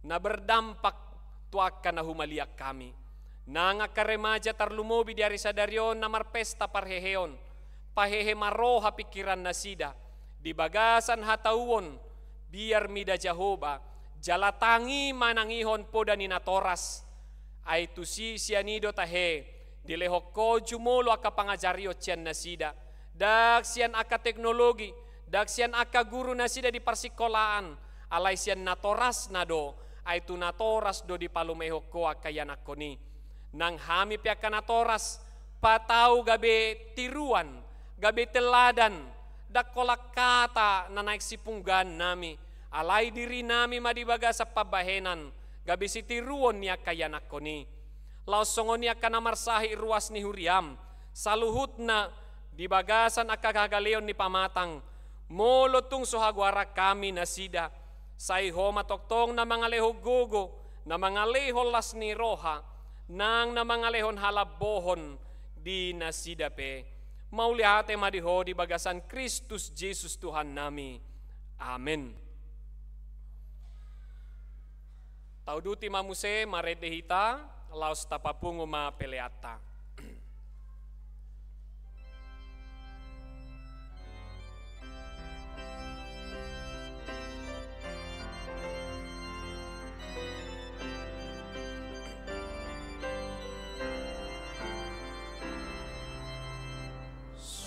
na berdampak tu angka na humaliang hami. Nang angka remaja tarlumobi di ari sadari on na marpesta parheheon, pahehe ma roha pingkiran nasida di bagasan hatauon, biar mida Jahowa, jala tangi manangihon poda ni natoras. Ai tusi sian i do tahe, dilehon ho jumolo angka pangajarion sian nasida, ndang sian angka teknologi, ndang sian angka guru nasida di parsikolaan, alai sian natorasna do, ai tu natoras do dipalumehon ho angka ianakhon i. Nang hami pe angka natoras, patau gabe tiruan, gabe teladan, ndang holan hata na naeng sipunggaan nami, alai diri nami ma di bagasan pambahenan, gabe sitiruon ni angka ianakhon i. Laos songon i angka na marsahit ruas ni huriam, saluhutna di bagasan angka hagaleon ni pamatang, Molo tung so hagoaran hami nasida, sai Ho ma tongtong na mangalehon gogo, na mangalehon las ni roha, nang na mangalehon halambohon di nasida pe. Mauliate ma di Ho di bagasan Kristus Jesus Tuhannami. Amen. Tauduti ma muse, marende hita, laos tapapungu ma peleanta.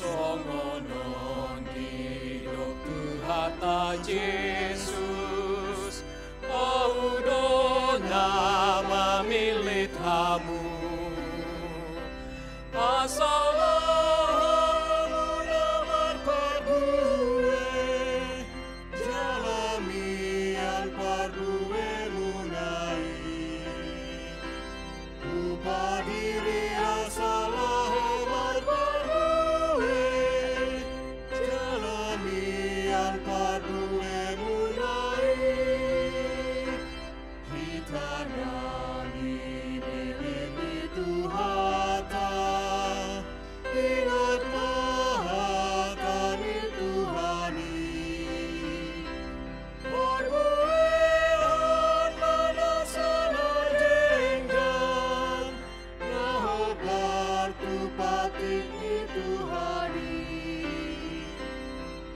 Songon on didok Tuhanta Jesus, Ahu do na mamillit hamu. Asa laho hamu na marparbue, jala mian parbuemuna i. Hupadiri asa laho marparbue, jala mian parbuemuna i. Hita na nibege ni Tuhanta, ingot ma hata ni Tuhan i. Parbuehon ma nasa na denggan, na hombar tu patik ni Tuhan i.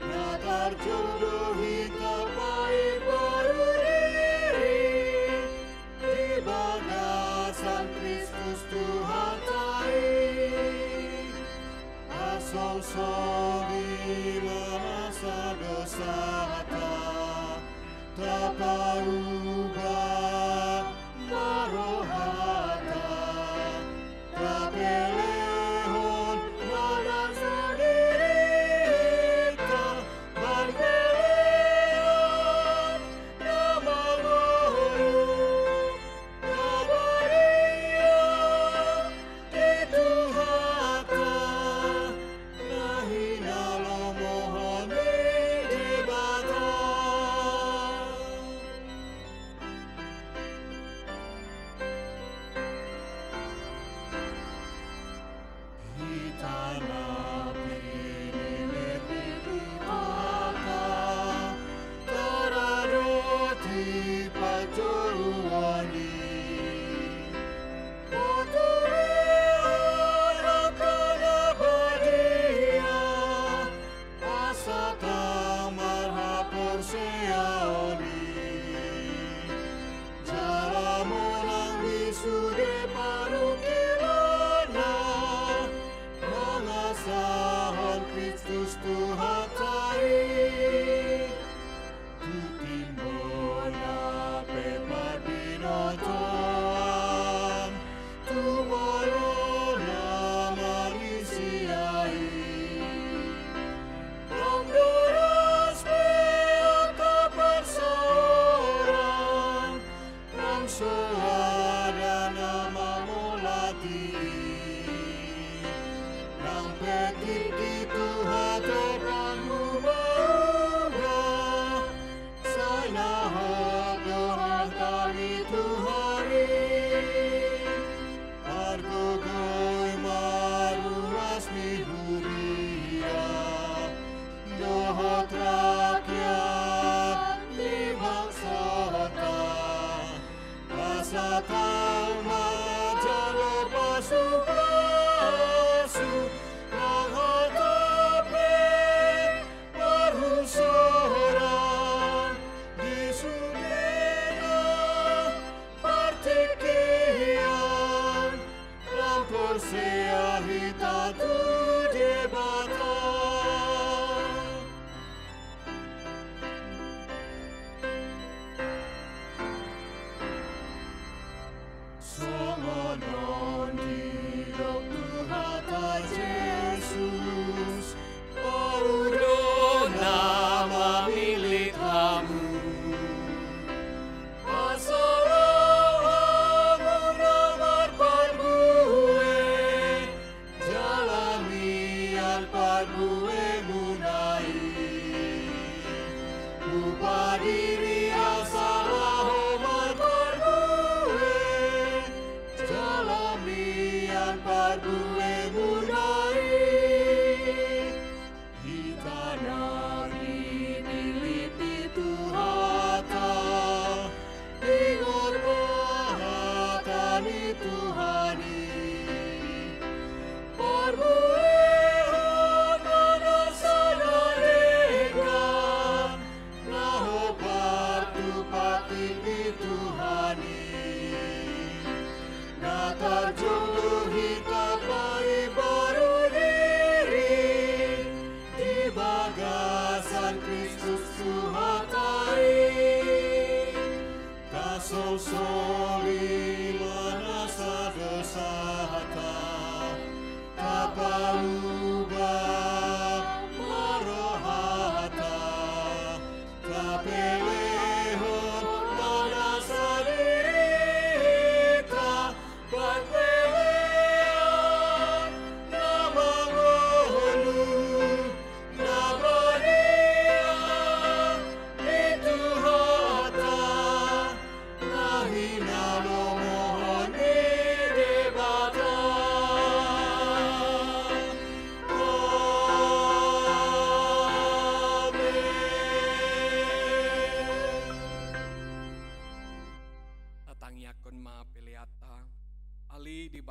Na tarjou do hita paimbaru diri di bagasan Kristus Tuhanta i. Asa songon i ma nasa dosanta tapauba ma rohanta, tapelehon ma nasa dirinta marpelean na mangolu na badia di Tuhanta, na hinalomohon ni Debata.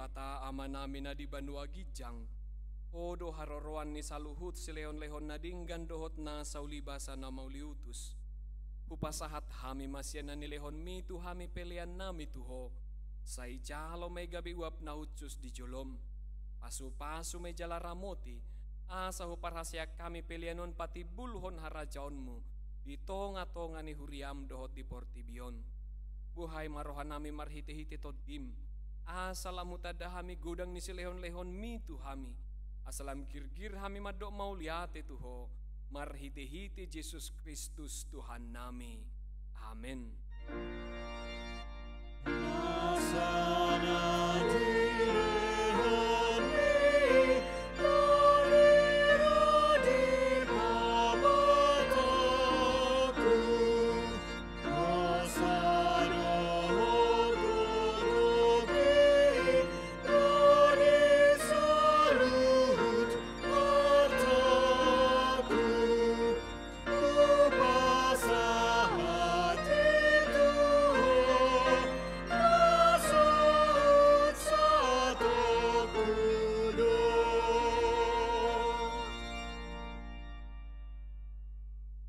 Debata Amanami na di banua ginjang, Ho do haroroan ni saluhut silehonlehon na denggan dohot na saulibasa na mauliutus. Hupasahat hami ma sian na nilehonMi tu hami peleannami tu Ho. Sai jalo ma i gabe uap na hushus di jolom. Pasupasu ma i jala ramoti, asa huparhaseang hami pelean on patimbulhon harajaonMu di tongatonga ni huriaM dohot di portibi on. Buhai ma rohanami marhitehite TondiM, asa lam hutanda hami godang ni silehonlehonMi tu hami, asa lam girgir hami mandok mauliate tu Ho, marhitehite Jesus Kristus Tuhannami. Amen.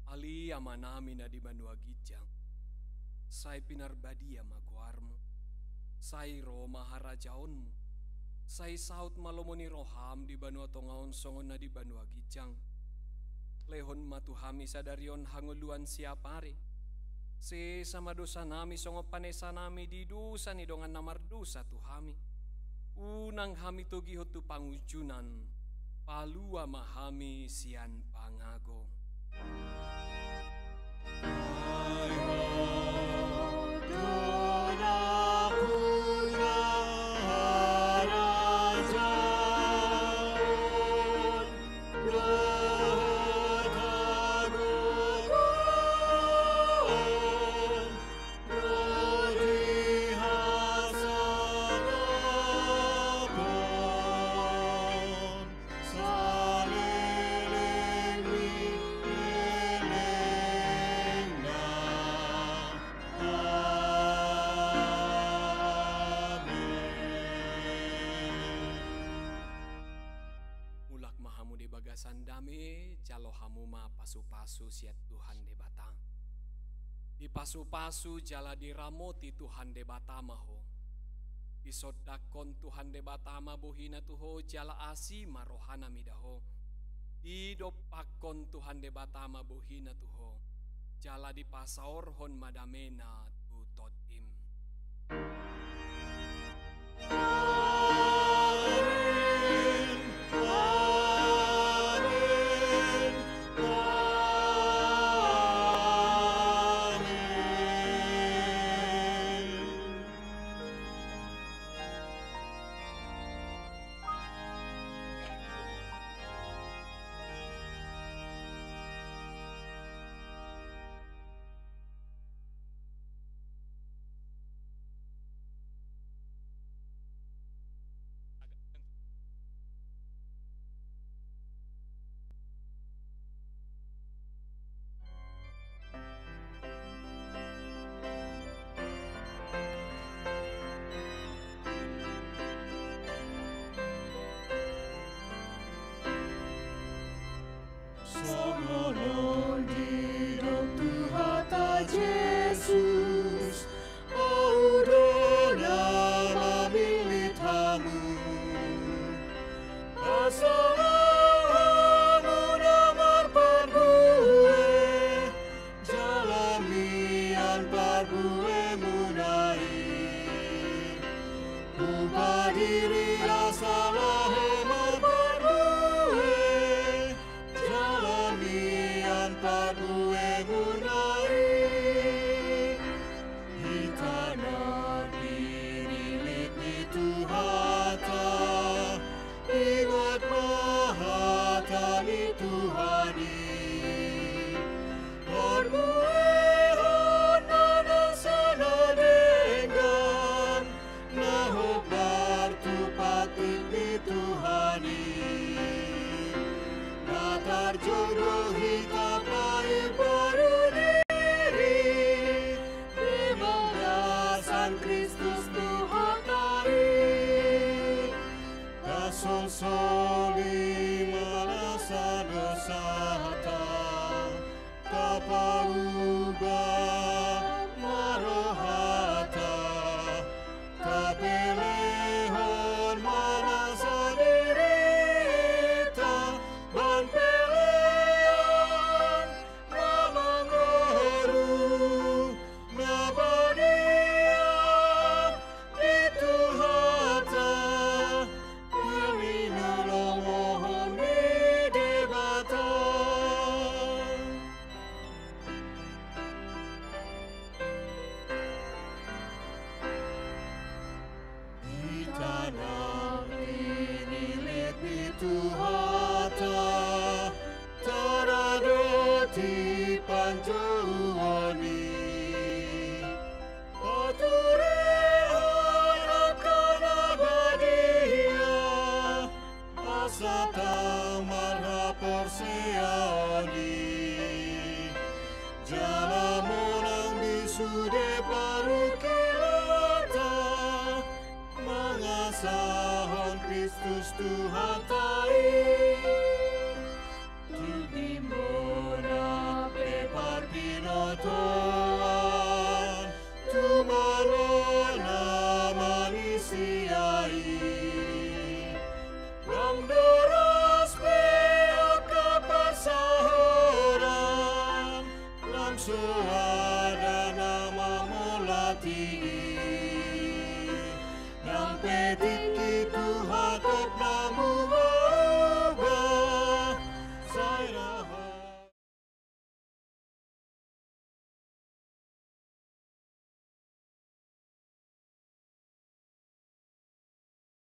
Ale Amanami na di banua ginjang, sai pinarbadia ma goarMu. Sai ro ma harajaonMu. Sai saut ma lomo ni rohaM di banua tonga on songon na di banua ginjang. Lehon ma tu hami sadari on hangoluan siapari. Sesa ma dosanami songon panesanami di dosa ni dongan na mardosa tu hami. Unang hami togihon tu pangunjunan, palua ma hami sian pangago. Mulak ma hamu di bagasan dame, jalo hamu ma pasupasu sian Tuhan Debata. Dipasupasu jala diramoti Tuhan Debata ma ho. Disondangkon Tuhan Debata ma bohiNa tu ho jala asi ma rohaNa mida ho. Didompakkon Tuhan Debata ma bohiNa tu ho jala dipasaorhon ma dameNa tu tondim. Songon on didok Tuhanta Jesus, Ahu do na mamillit hamu. Asa hamu na marparbue, jala mian parbuemuna i hupadiri asa laho marparbue, jala mian parbuemuna i. Hita na pinillit ni Tuhanta, ingot ma hata ni Tuhan i. Parbuehon ma nasa na denggan, na hombar tu patik ni Tuhan i. Na tarjou do hita paimbaru diri di bagasan Kristus Tuhanta i. Ba ma rohanta, tapelehon ma nasa dirinta, bahen pelean na mangoru, na badia di Tuhanta, hami na lomohon ni Debata. Di tano pinillit ni Tuhanta, tarado di panjouon i, paturehon angka na badia, asa tama marhaporseaon i, jala monang di sude parungkilanta, mangasahon Kristus Tuhanta i. Tingmona pe parbinotoan, tumangona manisia i. Lam doras pe angka parsaoran, lam soada na mamolati i. Nang pe di